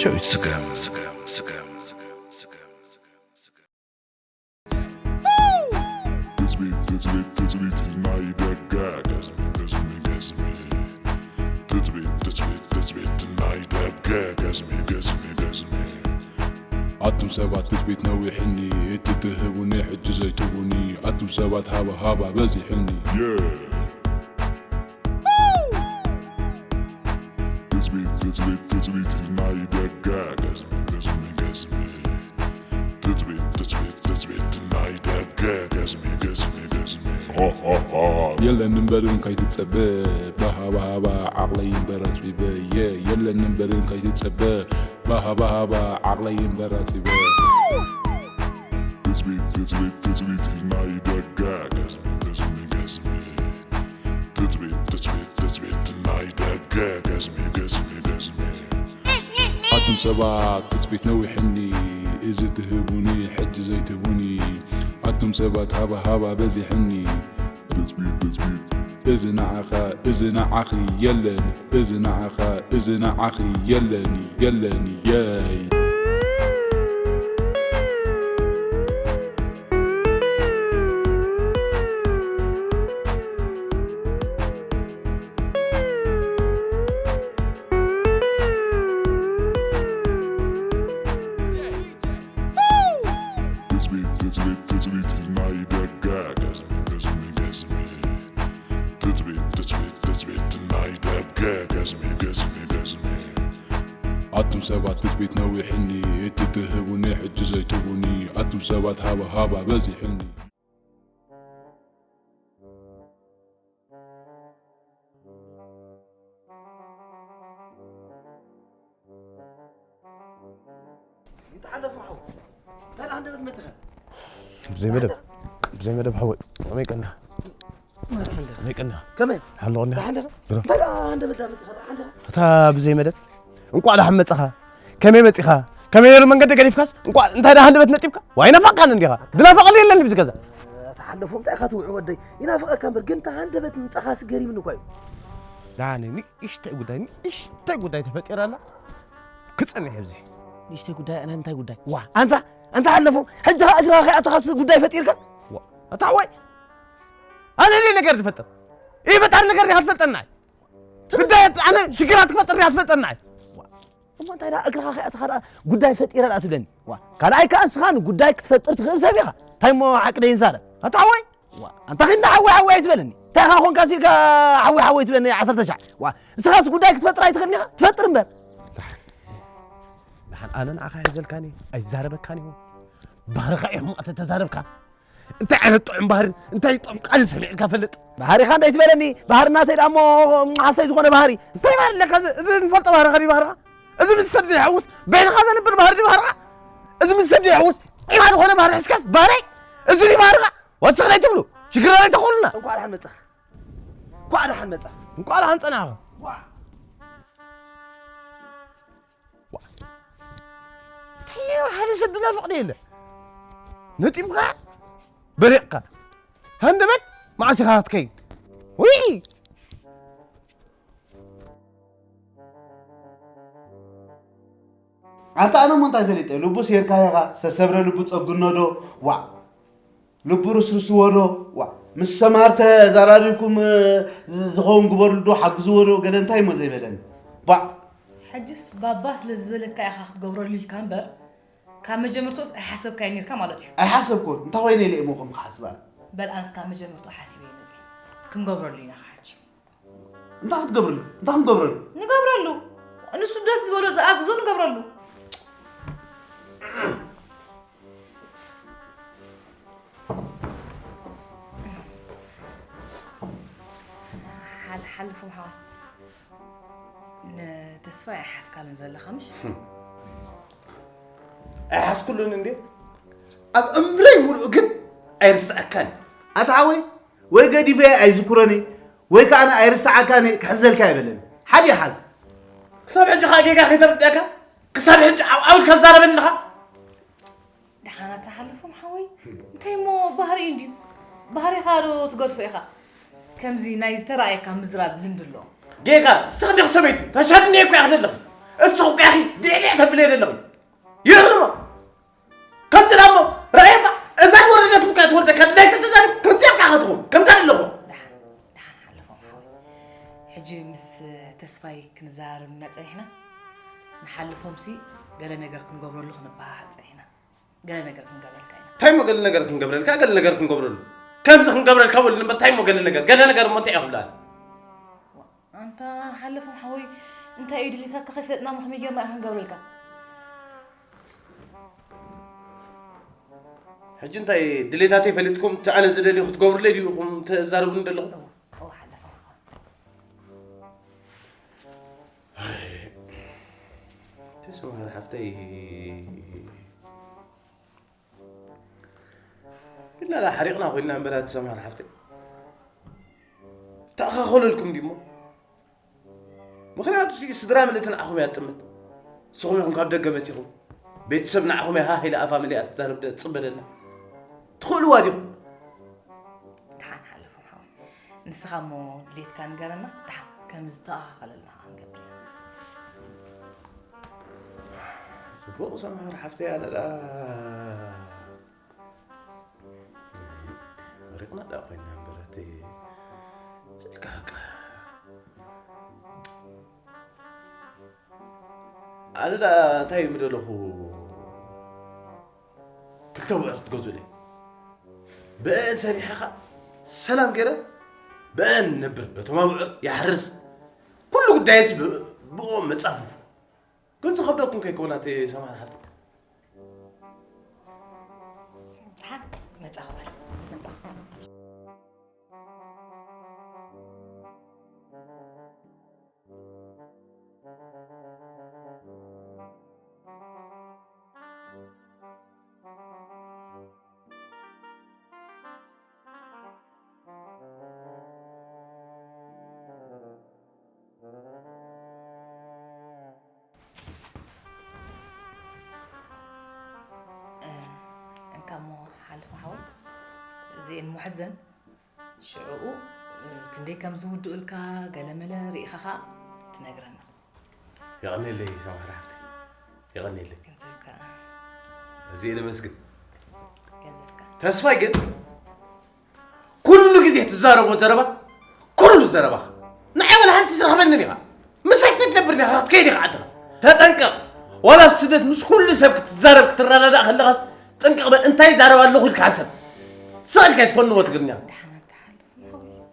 ሸዊት ስገም። ትጽቢት፣ ትጽቢት፣ ትጽቢት ናይ ደገ። ገዝሚ፣ ገዝሚ፣ ገዝሚ። ትጽቢት፣ ትጽቢት፣ ትጽቢት ናይ ደገ። ገዝሚ፣ ገዝሚ፣ ገዝሚ። ኣቱም ሰባት ትጽቢት ነዊሕኒ፣ እቲ ትህቡኒ ሕጂ ዘይትቡኒ። ኣቱም ሰባት ሃባ ሃባ በዚሕኒ። Yeah። ትጽቢት፣ ትጽቢት፣ ትጽቢት ናይ ደገ። ገዝሚ፣ ገዝሚ፣ ገዝሚ። ትጽቢት፣ ትጽቢት፣ ትጽቢት ናይ ደገ። ገዝሚ፣ ገዝሚ፣ ገዝሚ። የለን እምበርን ከይትጸበ፣ ባሃባሃባ ዓቕለይ እምበር ኣጽቢበ። የ-፣ የለን እምበርን ከይትጸበ፣ ባሃባሃባ ዓቕለይ እምበር ኣጽቢበ። ትጽቢት፣ ትጽቢት፣ ትጽቢት ናይ ደገ። ገዝሚ፣ ገዝሚ፣ ገዝሚ። ትጽቢት፣ ትጽቢት፣ ትጽቢት ናይ ደገ። ገዝሚ፣ ገዝሚ፣ ገዝሚ። ኣቱም ሰባት ትጽቢት ነዊሕኒ፣ እዚ ትህቡኒ ሕጂ ዘይትህቡኒ። ኣቱም ሰባት ሃባ ሃባ በዚሕኒ። ትጽቢት፣ ትጽቢት። እዚ ንዓኻ፣ እዚ ንዓኺ የለን። እዚ ንዓኻ፣ እዚ ንዓኺ የለን፣ የለን፣ የይ። ትጽቢት፣ ትጽቢት፣ ትጽቢት ናይ ደገ። ገዝሚ፣ ገዝሚ፣ ገዝሚ። ትጽቢት፣ ትጽቢት፣ ትጽቢት ናይ ደገ። ገዝሚ፣ ገዝሚ፣ ገዝሚ። ኣቱም ሰባት ትጽቢት ነዊሕኒ፣ እቲ ትህቡኒ ሕጂ ዘይትቡኒ። ኣቱም ሰባት ሃባ ሃባ በዚሕኒ። ይተሓለፍ ማሕው። እንታይ ደኣ ሃንደበት መጺኻ? ብዘይ መደብ፣ ብዘይ መደብ ሓወይ። ከመይ ቀና? መርሓ እንዲኻ? ከመይ ቀና? ከመይ? ሓሎ ቀና? ደሓን ዲኻ? ድሮ። እንታይ ደኣ ሃንደበት ደኣ መጺኻ? ደሓን ዲኻ? እታ ብዘይ መደብ? እንቋዕ ደሓን መጻኻ። ከመይ መጺኻ? ከመይ ነይሩ መንገዲ ገዲፍካስ? እንቋዕ እንታይ ደኣ ሃንደበት ነጢብካ? ዋይ ናፋቕካኒ እንዲኻ። ዝናፈቐኒ የለን ብዚ ገዛ። ተሓለፎ እንታይ ኢኻ ትውዒ ወደይ? ይናፍቐካ እምበር ግን እታ ሃንደበት ምጻኻስ ገሪምኒ እኳ እዩ። ደሓን እዩ። ንእሽተይ ጉዳይ፣ ንእሽተይ ጉዳይ ተፈጢራ ኣላ። ክጸንሕ ኣብዚ። ንእሽተይ ጉዳይ፣ ናይ ምንታይ ጉዳይ? ዋ፣ ኣንታ፣ ኣንታ ሓለፎ፣ ሕጂ ኸኣ እግርኻ ከይኣተኻስ ጉዳይ ፈጢርካ? ዋ፣ ኣታ ሓወይ፣ ኣነ ድየ ነገር ዝፈጥር? ይህ ፈጣሪ ነገር ዲኻ ትፈልጠና? ጉዳይ ኣነ ሽግራት ክፈጥር ዲኻ ትፈልጠና? ዋ፣ እሞ እንታይ ደኣ እግርኻ ከይኣተኻ ደኣ ጉዳይ ፈጢረ ደኣ ትብለኒ? ዋ፣ ካልኣይ ከኣ ንስኻ ንጉዳይ ክትፈጥር ትኽእል ሰብ ኢኻ። እንታይ እሞ ሓቂ ደይንዛረብ? ኣታ ሓወይ፣ ዋ፣ ኣንታ ኺንዳ ሓወይ ሓወይ ኣይትበለኒ። እንታይ ኢኻ ኾንካ ሲልካ ሓወይ ሓወይ ትብለኒ ዓሰርተ ሻዕ? ዋ፣ ንስኻስ ጉዳይ ክትፈጥር ኣይትኽእልን ኢኻ? ትፈጥር እምበር። ደሓን ኣነ ንዓኻ ይሕዘልካኒ፣ ኣይዛረበካን እየ። ባህርኻ እዩ ሕማቕ ተተዛረብካ። እንታይ ዓይነት ጥዑም ባህርን እንታይ ጥዑም ቃልን ሰሚዕልካ ፈልጥ? ባህሪኻ እንዳይትበለኒ፣ ባህሪ ናተይ ደኣ እሞ ሓሳይ ዝኾነ ባህሪ። እንታይ ባህሪ ኣለካ? እዚ፣ እዚ ንፈልጦ ባህርኻ ድዩ ባህርኻ? እዚ ምስ ሰብ ዘይሕውስ፣ በይንኻ ዘንብር ባህሪ ድዩ ባህርኻ? እዚ ምስ ሰብ ዘይሕውስ፣ ዒባ ዝኾነ ባህሪ ሕዝካስ ባህረይ? እዚ ድዩ ባህርኻ? ወስኽ ዘይትብሉ፣ ሽግር ዘይተኾሉና። እንኳዕ ደሓን መጻኻ። እንኳዕ ደሓን መጻኻ። እንኳዕ ደሓን ጸናኻ። ዋ። ዋ። እንታይ ሓደ ሰብ ዝናፍቕ ዶ የለ? ነጢብካ፣ በሪቕካ። ሃንደበት መዓስ ኢኻ ክትከይድ? ውይ! ኣንታ ኣነ እሞ እንታይ ፈሊጠ? ልቡ ሴርካ ኢኻ፣ ዝተሰብረ ልቡ ጸግኖ ዶ? ዋእ! ልቡ ርስርስዎ ዶ? ዋእ! ምስ ሰማር ተዘራሪብኩም፣ እ፣ ዝ-፣ ዝኸውን ግበርሉ ዶ? ሓግዝዎ ዶ? ገለ እንታይ እሞ ዘይበለኒ? ባእ! ሕጅስ ባባ ስለ ዝበለካ ኢኻ ክትገብረሉ ኢልካ እምበር፣ ካብ መጀመርታኡስ ኣይሓሰብካዮ ኔርካ ማለት እዩ። ኣይሓሰብኩን። እንታይ ኮይነ ኢለ እሞ ከምኡ ክሓስብ ኣነ? በል ኣነስ ካብ መጀመርታኡ ሓሲበ እየ መጺአ። ክንገብረሉ ኢና ኸዓ ሕጂ። እንታይ ክትገብርሉ? እንታይ ክንገብረሉ? ንገብረሉ። ንሱ ደስ ዝበሎ ዝኣዘዞ ንገብረሉ። ሓል-፣ ሓልፎም ሓዋ። ንተስፋይ ኣይሓዝካሉን ዘለኻ ምሽ? ኣይሓዝኩሉን እንዴ? ኣብ እምረይ ሙሉእ ግን ኣይርስዐካን። ኣታ ሓወይ፣ ወይ ገዲፈ ኣይዝክሮን እየ፣ ወይ ከኣ ኣይርስዓካን እየ፣ ክሕዘልካ ኣይበለኒ። ሓደ ይሓዝ። ክሳብ ሕጂ ከኣ ጌጋ ከይተረድኣካ፣ ክሳብ ሕጂ ዓው ዓው ኢልካ ትዛረበኒ ኣለኻ። ደሓን ኣታ ሓልፎም ሓወይ፣ እንታይ እሞ ባህሪ እዩ እንድዩ? ባህሪኻ ዶ ትገድፎ ኢኻ? ከምዚ ናይ ዝተራእየካ ምዝራብ ልምዲ ኣለዎ። ጌጋ፣ ንስኺ ዲኺ ሰበይቲ፣ ተሻድኒ እኮ ኢኺ ዘለኺ። እስኹ ቃኺ ድዕድዕ ተብለ ዘለኹ። ይርሞ። ከምዚ ዳሞ፣ ረኣየባ፣ እዛ ወረደት ሙቀት ወርደ ከድላይ ተተዛሪ፣ ከምዚ ያቃኸትኹ፣ ከምዛ ኣለኹ። ደሓን፣ ደሓን ሓለፎም ሓወይ። ሕጂ ምስ ተስፋይ ክንዛረብ ኢና ጸኒሕና። ንሓለፎምሲ ገለ ነገር ክንገብረሉ ክንበሃሃል ጸኒሕና። ገለ ነገር ክንገብረልካ ኢና። እንታይ እሞ ገለ ነገር ክንገብረልካ፣ ገለ ነገር ክንገብረሉ? ከምዚ ክንገብረልካ በሉ እምበር፣ እንታይ እሞ ገለ ነገር? ገለ ነገር እሞ እንታይ እዩ ክብላል? ኣንታ ሓለፎም ሓወይ፣ እንታይ እዩ ድሌታካ ከይፈለጥና እሞ ከመይ ጌርና ኢና ክንገብረልካ? ሕጂ እንታይ ድሌታተይ ፈሊጥኩም፣ እቲ ኣነ ዝደልዮ ክትገብሩለይ ድዩ ኢኹም ትዛረቡኒ ዘለኹም? እወ፣ እወ ሓለፎም ሓወይ። ኣይ፣ እቲ ሰምሃር ሓፍተይ ኢልና ዳ ሓሪቕና ኮይንና እምበር፣ ኣቲ ሰምሃር ሓፍተይ። ተኣኻኸለልኩም ድዩሞ? ምኽንያቱ ሲ ስድራ ምልእቲ ንዓኹም እያ ትጥምት። ንስኹም ኢኹም ካብ ደገ መጺኹም። ቤተሰብ ንዓኹም እያ ሃህ ኢላ ኣፋ መሊኣ ትዛረብ ደ-፣ ትጽበ ደላ። ትኽእልዋ ዲኹም? ደሓን ሓለፎም ሓወይ። ንስኻ እሞ ድሌትካ ንገረና፣ ደሓን ከም ዝተኣኻኸለልና ክንገብር ኢና። ጽቡቕ ሰምሃር ሓፍተይ፣ ኣነ ደኣ ርቕና ደኣ ኮይንና እምበር፣ እቲ ስልካ በቃ። ኣነ ደኣ እንታይ ምደለኹ፣ ክልተ ብዕር ትገዝኡለይ። ብአን ሰሪሐኻ ሰላም ገይረ ብአን ነብር፣ በቶም ኣብዕር ይሓርስ። ኩሉ ጉዳይስ ብ-፣ ብኦም መጻፍፉ። ግን ዝኸብደኩም ከይከውን ኣቲ ሰማን ሓፍቲ። ደሓን መጻኹ በል፣ መጻኹ። እ፣ እንካ እሞ ሓልፉ ሓወይ፣ እዚኤን ሞሐዘን ሽዕኡ፣ እ፣ ክንደይ ከም ዝውድኡልካ ገለመለ ርኢኻ ኸኣ ትነግረና። የቐንየለይ ሰማዕሪ ሓፍተይ፣ የቐንየለይ። ገንዘብካ። እዚ ነመስግን። ገንዘብካ። ተስፋይ ግን ኩሉ ግዜ ትዛረቦ ዘረባ፣ ኩሉ ዘረባኻ ንዓይ ዋላ ሓንቲ ትረኽበንን ኢኻ። ምሳይ ክትነብር ኢኻ፣ ክትከይድ ኢኻ ዓድኻ። ተጠንቀቕ። ዋላ ኣብ ስደት ምስ ኩሉ ሰብ ክትዛረብ ክትረዳዳእ ከለኻስ ጥንቅቕ በል። እንታይ ይዛረብ ኣለኹ ኢልካ ሓሰብ። ስቕ ኢልካ ኣይትፈንዎ ትግርኛ። ደሓን፣ ደሓን፣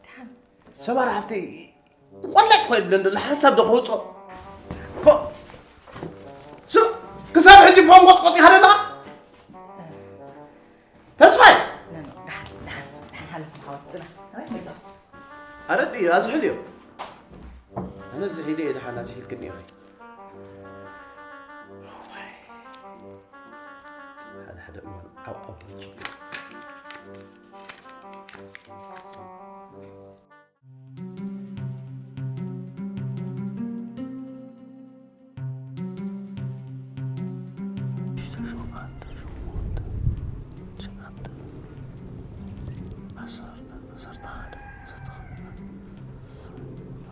ደሓን። ሰማራ ሓፍተይ ቆላይ እኮ ይብለን ዘሎ ሓንሳብ ዶ ከውፅኦ? ፖ-፣ ስም-፣ ክሳብ ሕጂ ፎም ቆጥቆጥ ኢኻ ዘለኻ? ተስፋይ! ኖ፣ ኖ፣ ደሓን፣ ደሓን፣ ደሓን፣ ሓለፍ መሓወት፣ ጽናሕ። ኣበይ መጻኹ? ኣረዲ፣ ኣዝሕል እዮ። ኣነ ዝሒል እየ፣ ደሓን ኣዝሒልክኒ ኢኺ። እዋይ። ሓደ ሓደ እዋን ዓው ዓው ትብል። ሽዱሽተ፣ ሸውዓተ፣ ሸሞንተ፣ ትሽዓተ፣ ዓሰርተ፣ ዓሰርተ ሓደ፣ ዓሰርተ ክልተ፣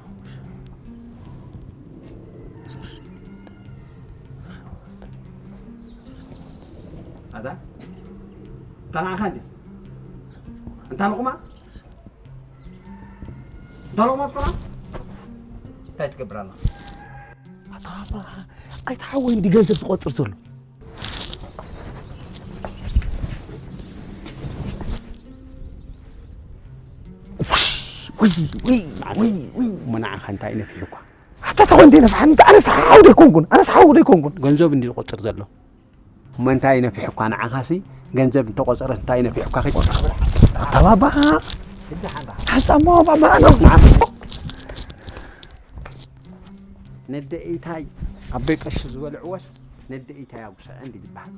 ዓሰርተ ሸሞንተ፣ ዓሰርተ ሸውዓተ። ኣታ እንታ ንዓኻ እንዴ? እንታ ንቑማ? እንታ ንቑማ ትኮና? እንታይ ትገብር ኣላ? ኣታ ባባ፣ ኣይትሓወይ እንዲ ገንዘብ ዝቆጽር ዘሎ። ውይ፣ ውይ፣ ውይ፣ ውይ። እሞ ንዓኻ እንታይ ነፊሑኳ? ኣታ ተኾን እንዲ ነፍሓኒ፣ ኣነስ ሓው ደይኮንኩን፣ ኣነስ ሓው ደይኮንኩን። ገንዘብ እንዲ ዝቆጽር ዘሎ። እሞ እንታይ ነፊሑኳ ንዓኻሲ? ገንዘብ እንተቆጸረስ እንታይ ነፊሑኳ? ከይ-፣ ኣታ ባባ። ሓንሳብ እሞ ባባ፣ ኣነ ነደ ኢታይ ኣቦይ ቀሺ ዝበልዕዎስ ነደ ኢታይ ኣጉስዐ እንዲ ዝበሃል።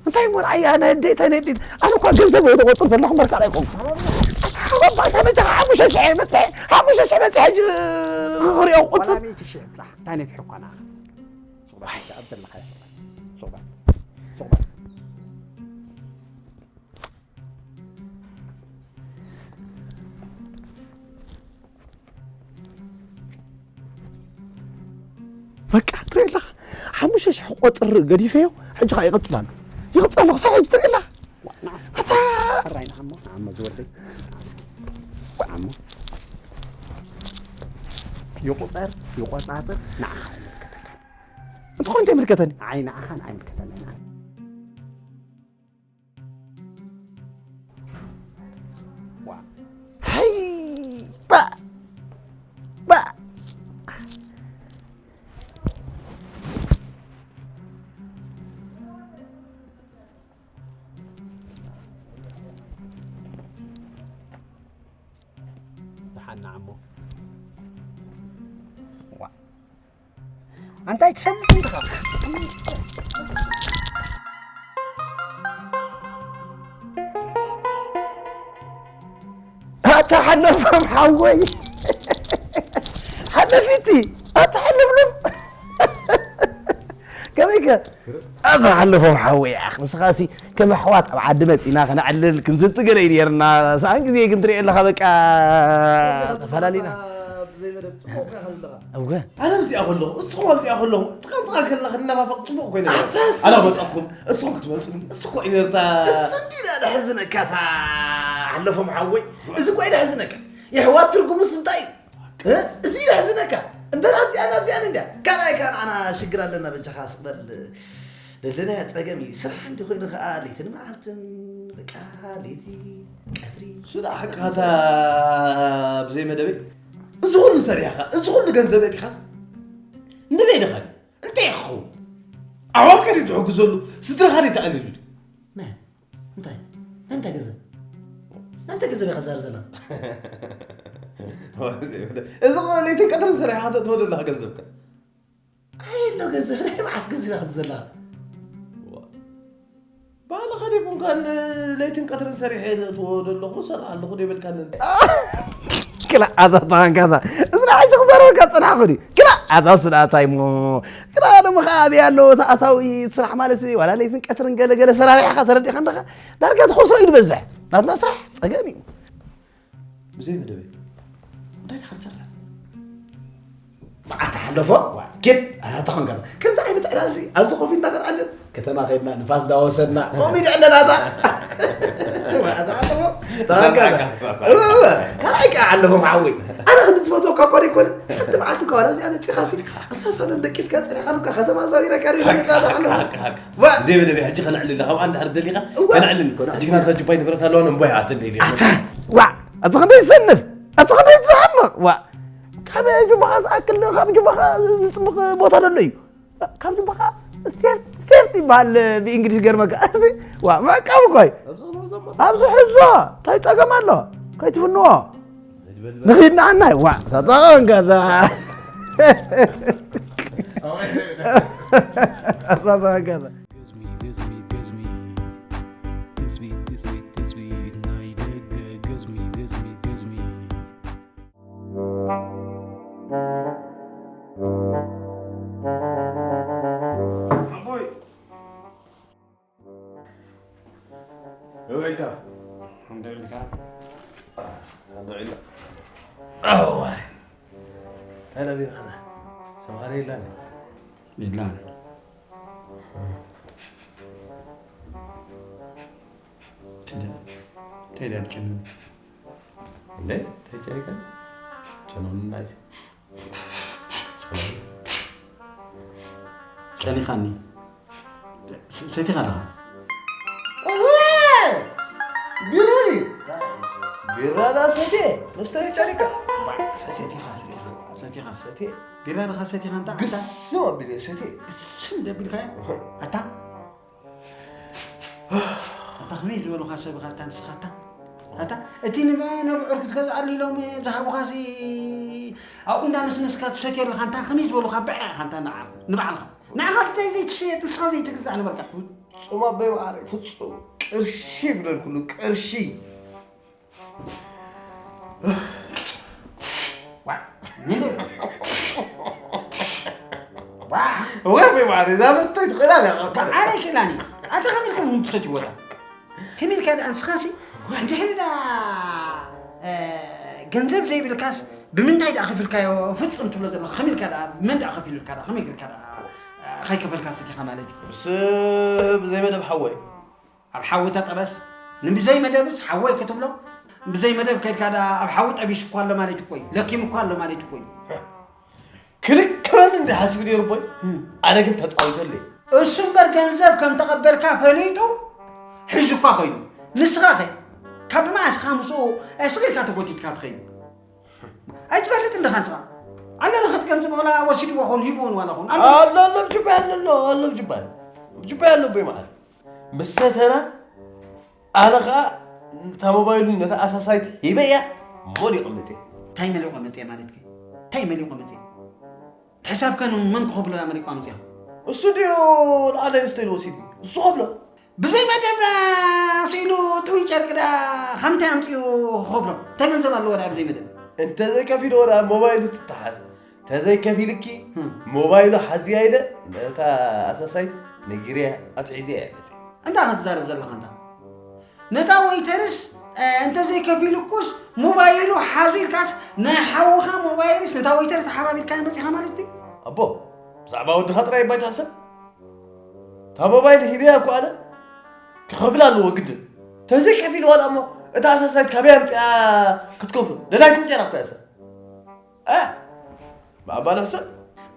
እንታይ እሞ ንዓይ ኣነ ነደ ኢታይ፣ ነደ ኢታይ? ኣነ እኳ ገንዘብ እየ ዝቆጽር ዘለኹ፣ እምበርካ ኣይኮንኩ። ኣታ ባባ፣ እንታይ መጃኻ ሓሙሽተ ሽሕ በጽሐ፣ ሓሙሽተ ሽሕ በጽሐ፣ ሕጂ ክሪኦ ክቁጽር። ዋላ ሚእቲ ሽሕ ብጻሕ፣ እንታይ ነፊሑኳ ንዓኻ? ሱቕ በል፣ ኣብ ዘለኻዮ ሱቕ በል። ሱቕ በል። ሱቕ በል። በቃ ትርኢ ኣለኻ፣ ሓሙሽተ ሽሕ ቆጥር ገዲፈዮ። ሕጂ ኸዓ ይቕጽል ኣሎ፣ ይቕጽል ኣሎ። ክሳብ ሕጂ ትርኢ ኣለኻ። ኣታ ሕራይ ንዓሞ ንዓሞ ዝወደይ ንዓሞ ይቑጸር ይቆጻጽር ንዓኻ ኣይምልከተካን። እንተኾን እንታይ ይምልከተኒ? ኣይ ንዓኻን ኣይምልከተኒ። ታይ ባ ባ ደሓን ንዓሞ። ዋ ኣንታይ ትሰምዕ እንዲኻ? ኣታ ሓለፎም ሓወይ ሓለፊቲ ኣታ ሓለፍሎም ከመይከ ኣታ ሓለፎም ሓወይ ኣኽ ንስኻሲ ከም ኣሕዋት ኣብ ዓዲ መፂና ከነዕልል ክንዝቲ ገለ እዩ ነርና ሰኣን ግዜ ግን ትሪኦ ኣለኻ በቃ ተፈላለና እወ ኣነ ኣብዚኣ ከለኹ እስኹም ኣብዚኣ ከለኹ ጥቓ ጥቓ ከለኻ እናፋፈቕ ፅቡቕ ኮይነ ኣላመፀኩም እስኹም ክትመፅኒ እስኮ እዩ ነርታ እሱ እንዲ ዳ ደሕዝነካ እታ ሓለፎም ሓወይ እዚ እኮ እዩ ደሕዝነካ የሕዋት ትርጉሙስ እንታይ እዩ እዚ ደሕዝነካ እምበር ኣብዚኣን ኣብዚኣን እንድያ ካልኣይ ከዓ ንዓና ሽግር ኣለና በጃኻ ስቕበል ደለናዮ ፀገም እዩ ስራሕ እንዲ ኮይኑ ከዓ ለይትን መዓልትን በቃ ለይቲ ቀትሪ ስራሕ ካሳ ብዘይ መደበይ እዚ ኩሉ ሰሪሕኻ እዚ ኩሉ ገንዘብ እቲኻስ ንበይ ድኻ እንታይ ክኸውን ኣሕዋትካ ድዩ ትሕግዘሉ ስድራኻ ድዩ ተቐሊሉ ድዩ መን እንታይ ናይ እንታይ ገንዘብ ናይ እንታይ ገንዘብ ኢኻ ትዛረብ ዘለኻ እዚ ለይትን ቀትርን ሰሪሕኻ ተእትወሉ ኣለኻ ገንዘብካ ኣበይ ኣሎ ገንዘብ ናይ መዓስ ገንዘብ ኢኻ ዘለኻ ባዕልኻ ደይኮንካን ለይትን ቀትርን ሰሪሐ እየ ዘእትዎ ዘለኹ እሰርሕ ኣለኹ ደይበልካኒ ክላ ኣታ ተኻንካታ እዚ ናይ ሕጂ ክዛረበካ ዝጸናሕኩ ድዩ ክላ ኣታ ስለ ኣታይ እሞ ክላ ደሞ ከኣ ኣበይ ኣሎ እቲ ኣታዊ እቲ ስራሕ ማለት ዋላ ለይትን ቀትርን ገለ ገለ ሰራሪሕካ ተረዲእካ እንዲኻ ዳርጋ ትኸስሮ እዩ ዝበዝሕ ናትና ስራሕ ጸገም እዩ ብዘይ መደበይ እንታይ ዲኻ ትሰርሕ መዓት ሓለፎ ኪድ ኣታ ኾንካ ከምዚ ዓይነት ዕላልሲ ኣብዚ ኮፍ ኢልና ክንዓልል ከተማ ከይድና ንፋስ ዳወሰድና ከምኡ ይድዕለናታ ካልኣይ ከዓ ዓለፎም ሓወይ ኣነ ክንዲ ዝፈትወካ እኳ ዘይኮነ ሓንቲ መዓልቲ እኳ ዋላ እዚኣ መፂኻሲ ኣብዛ ሳሎን ደቂስካ ፀኒኻ ሉካ ከተማ ዛዊረካ ደይፈልካ ኣለኹ ዘይመደበይ ሕጂ ከነዕልላ ካብኣ እንድሕር ደሊኻ ከነዕልል ሕጂ ግን ኣብዛ ጁባይ ንብረት ኣለዋ ነንቦይ ኣትንደይ ኣታ ዋ ኣቲ ክንደይ ዝሰንፍ ኣቲ ክንደይ ዝሓምቕ ዋ ካብ ጁባኻ ዝኣክል ካብ ጁባኻ ዝጥብቕ ቦታ ደሎ እዩ ካብ ጅባኻ ሴፍቲ ይበሃል ብእንግሊሽ ገርመካ ዋ መዕቀብ እኮ ኣብዚ ሕዞ እንታይ ፀገም ኣሎ ከይትፍንዎ ንኺድ ንዓናይ ዋ ተጠቐም ገዛ ተጠቐም ገዛ የላን ቴዲ ኣልጨንን እንዴ ተጨሪቀን ጨኖንና ጨኒኻኒ ሰቲኻ ኣለኻ ቢራ ቢራ ዳ ሰቴ መስተ ጨኒካ ሰቲኻ ሰቲኻ ሰቲኻ ሰቴ ቢራ ድኻ ሰቲኻ እንታ ግስም ኣቢለ ሰቴ ግስም ደቢልካ ኣታ ኣታ ከመይ ዝበሉኻ ሰብ ኢኻ ኣታ ንስኻ ኣታ ኣታ እቲ ንበ ናብ ዕርኩ ትገዝኣሉ ኢሎም ዝሃቡኻሲ ኣብኡ እንዳነስነስካ ትሰትዮ ኣለኻ ኣንታ ከመይ ዝበሉኻ ብዐ ኢኻ ኣንታ ንዓ ንባዕልኻ ንዓኻ እንታይ ዘይትሸየጥ ንስኻ ዘይትግዛእ ንበልካ ፍጹም ኣቦይ መዓረይ ፍጹም ቅርሺ ይብለልኩሉ ቅርሺ ወይ ወይ ማሪ እዛ መስተ ትኽእላ ኣለኻ ኣነ ኣይክእላን እዩ ኣታ ከመይ ኢልኩም ትሰትይዎ እታ ከመይ ኢልካ ደኣ ንስኻሲ እንድሕሪ ደኣ ገንዘብ ዘይብልካስ ብምንታይ ደኣ ከፊልካዮ ፍጹም ትብሎ ዘለኻ? ከመይ ኢልካ ደኣ፣ መን ደኣ ከፊሉልካ ደኣ፣ ከመይ ጌርካ ደኣ፣ እ፣ ከይከፈልካ ሰቲኻ ማለት እዩ? ምስ ብዘይ መደብ ሓወይ። ኣብ ሓዊ ተጠበስ። ንብዘይ መደብስ ሓወይ ክትብሎ፣ ብዘይ መደብ ከድካ ደኣ ኣብ ሓዊ ጠቢሱ እኳ ኣሎ ማለት እኮ እዩ። ለኪሙ እኳ ኣሎ ማለት እኮ እዩ። ክልክ ክበል እንዲ ሓሲቡ ነይሩ እቦይ። እም። ኣነ ግን ተጻዊተለይ። እሱ እምበር ገንዘብ ከም ተቐበልካ ፈሊጡ ሒዙ እኳ ኸይዱ። ንስኻ ኸ ካብ መዓስ ኢኻ ምስኡ ስቕ ኢልካ ተጎቲትካ ትኸይድ? ኣይትፈልጥ እንዲኻ ንስኻ። ኣለና ክትገንዝብ ዋላ ወሲድዎ ኾን ሂብዎን ዋላ ኾን። ኣሎ። ኣሎ፣ ኣሎ፣ ጅባይ ኣሎ፣ ኣሎ፣ ኣሎ፣ ጅባይ። ጅባይ ኣሎ፣ ቦይ መዓል። ምስ ሰተና፣ ኣነ ኸኣ እታ ሞባይሉ ነታ ኣሳሳይት ሂበያ፣ ሞሊቑ መጽየ። እንታይ መሊቑ መጽየ ማለት ከ? እንታይ መሊቑ መጽየ? እቲ ሕሳብ ከ ንመን ክኸፍሎ እያ መሊቋ መጽያ? እሱ ድዩ ንዓለይ ስተ ኢሉ ወሲዱ? እሱ ኸፍሎ። ብዘይ መደብ ስኢሉ ጥውይ ጨርቂ ደኣ ከምታይ ኣምጺኡ ክኸፍሎ? እንታይ ገንዘብ ኣለዎ ደኣ ብዘይ መደብ? እንተ ዘይከፊልዎ ደኣ ሞባይሉ ትተሓዝ። ተዘይከፊልኪ፣ ህም። ሞባይሉ ሓዝያ ኢለ ነታ ኣሳሳይት ነጊረያ ኣትሒዘያ እየ መፅእ። እንታይ ኢኻ ትዛረብ ዘለኻ እንታ? ነታ ወይተርስ፣ እ፣ እንተዘይከፊሉኩስ ሞባይሉ ሓዙ ኢልካስ ናይ ሓውኻ ሞባይልስ ነታ ወይተርስ ተሓባቢርካያ መፂኻ ማለት ድዩ? ኣቦ፣ ብዛዕባ ወድኻ ጥራይ እባ ኣይትሕሰብ። እታ ሞባይል ሂበያ እኮ ኣነ ክኸፍል ኣለዎ ግድን። ተዘይከፊልዋ ደኣ እሞ እታ ኣሳሳይት ካበይ ኣምፂኣ ክትከፍሎ? ደላይ ቁንጨራ እኮ እያ እሳ። እ፣ ብኣባል ሕሰብ።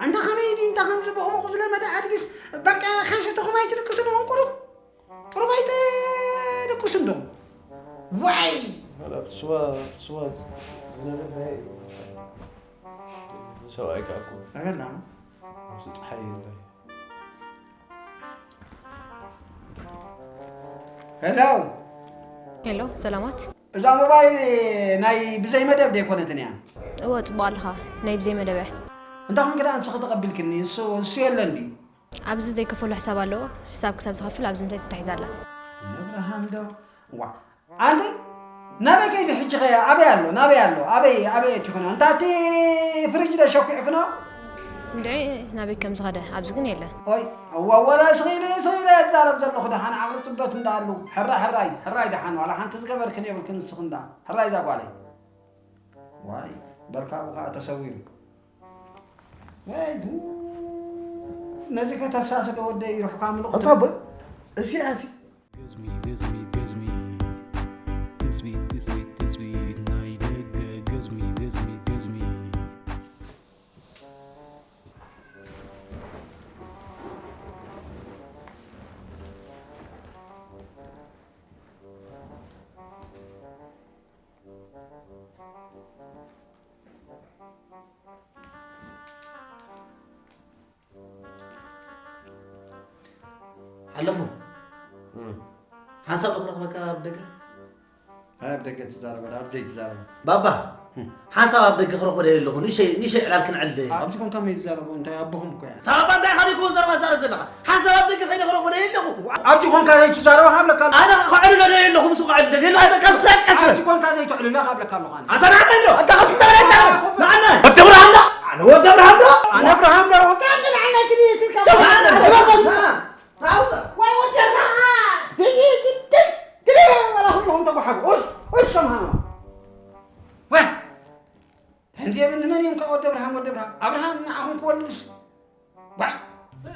ኣንታ ከመይ ድዩ እንታ ከምዚ ቦቕቦቕ ዝለመደ ኣድጊስ በቃ ከይሰተኹም ኣይትድቅሱ ዶ ቁሩብ? ቁሩብ ኣይትድቅሱን ዶ? ዋይ! ስዋ፣ ስዋ ዝነበረ ሰብኣይ ከኣ እኮ ኣበላ። ኣብዚ ጸሓይ የለን። ሄሎ። ሄሎ፣ ሰላማት። እዛ ሞባይል ናይ ብዘይ መደብ ደይኮነትን እያ? እወ፣ ጽቡቕ ኣለኻ። ናይ ብዘይ መደብ እያ። እንተ ኾንኪ ደኣ ንስኺ ተቐቢልክኒ፣ እሱ፣ እሱ የለን ድዩ? ኣብዚ ዘይከፈሎ ሕሳብ ኣለዎ። ሕሳብ ክሳብ ዝኸፍል ኣብዚ ምንታይ ተታሒዛ ኣላ? እብርሃም ዶ? ዋ፣ ኣንቲ ናበይ ከይዱ ሕጂ ኸ? ኣበይ ኣሎ? ናበይ ኣሎ? ኣበይ፣ ኣበይ እቲ ኾነ? እንታ ኣብቲ ፍሪጅ ዶ ሸኲዕክኖ? እንድዒ ናበይ ከም ዝኸደ ኣብዚ ግን የለን። ኦይ፣ እዋ፣ ወላ ስኺለ፣ ስኺለ እዛረብ ዘለኹ ደሓን ዓቕሊ ጽበት እንዳኣሉ። ሕራ፣ ሕራይ፣ ሕራይ ደሓን ዋላ ሓንቲ ዝገበርክን የብልክን ንስኺ እንዳ። ሕራይ እዛ ጓለይ። ዋይ፣ በልካ ኣብኡ ኸኣ ተሰዊሩ። ወይ ጉድ! ነዚ ከተሳስዶ ወደይ ሩሕካ ምሉቕ ኣንታ ትብል። ኣቦይ፣ እዚ ኣሲ Gives me, gives me, gives me. Gives me, gives me, gives me. ናይ ደገ gives me, gives me, gives me. ሓለፉ። እም። ሓንሳብ ዶ ክረኽበካ ኣብ ደገ? ኣይ፣ ኣብ ደገ ትዛረብ፣ ኣብ ዘይትዛረብ። ባባ፣ እም። ሓንሳብ ኣብ ደገ ክረኽቦ ደልየ ኣለኹ። ንእሸይ፣ ንእሸይ ዕላል ክንዕል። ኣብዚ ኮንካ መይ ትዛረቡ? እንታይ ኣቦኹም እኮ እያ። እታ ባባ እንታይ ኻሊእኩ ዘረባ ዛረብ ዘለኻ? ሓንሳብ ኣብ ደገ ከይደ ክረኽቦ ደልየ ኣለኹ። ኣብዚ ኮንካ ዘይትዛረብ ሃብለካ ኣለኹ። ኣነ ከዕልሎ ደልየ ኣለኹ፣ ምስ ከዕልሎ ደልየ ኣለኹ። ቀስ በል፣ ቀስ በል። ኣብዚ ኮንካ ዘይትዕልሎ ሃብለካ ኣለኹ ኣነ። ኣታ ንዓይ ኣሎ። ኣታ ኸስ ትበል ኣይታ። ንዓና። ወዲ ኣብርሃም ዶ? ኣነ ወዲ ኣብርሃም ዶ? ኣነ ኣብርሃም ዶ? ወዲ ኣብርሃም ዶ? ወዲ ኣብርሃም ዶ? ናውጣ። ወይ ወዲ ኣብርሃም። ትይ፣ ትይ፣ ትይ፣ ትይ፣ ወላ ኩልኹም ተጓሓፉ። ኡይ፣ ኡይ፣ ከም ሃመማ። ወይ፣ ከምዚ የብልኒ፣ መን እዮም ከ ወዲ ኣብርሃም፣ ወዲ ኣብርሃም? ኣብርሃም ንዓኹም ክወልድስ? ዋይ። እ?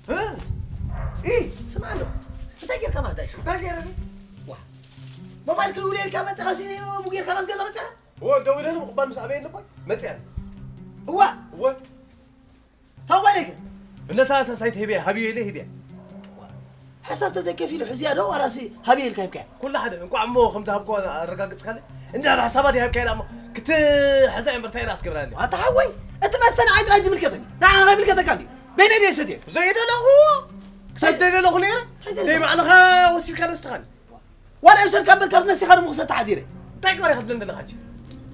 እ? ኢ፣ ስምዓ ኣሎ። እንታይ ጌርካ ማለት እዩ? እንታይ ጌርኒ? ዋ። ሞባይል ክልውል ኢልካ መጺኻ ሲ፣ ቡ ጌርካ ናብ ገዛ መጺኻ? እወ፣ ደው ኢለ፣ ምቕባል ምስ ኣበየ ኣለኳ፣ መጺኣ። እዋ። እወ። ታው ባይለይከ? እነታ ሳሳይት ሄብያ፣ ሃብዮ ኢለ ሄብያ። ሕሳብ ተዘይከፊሉ ሕዝያ ዶ ዋላሲ ሃብዮ ኢልካ ሂብካያ? ኩሉ ሓደ፣ እንቋዕ እሞ ከም ዝሃብክዋ ኣረጋግጽካለይ። እንዳ ሕሳባ ድያ ሃብካያ እሞ ክትሕዛ እምበር እንታይ ደኣ ክትገብራ ኣለያ? ኣታ ሓወይ፣ እቲ መሰል ንዓይ ጥራይ ዝምልከተኒ። ንዓኻ ከይምልከተካ እንድዩ። በይነይ ድየ ሰትየ? ዘይደለኹ፣ ክሰትየ ደለኹ ነይረ። ኣይዘለኹ። ደይ ባዕልኻ ወሲድካ ነስትኻኒ። ዋላ ይውሰድካ እምበር ካብ ነሲኻ ድሞ ክሰቲ ሓዲረ። እንታይ ግበር ኢኻ ትብለኒ ዘለኻ ሕጂ?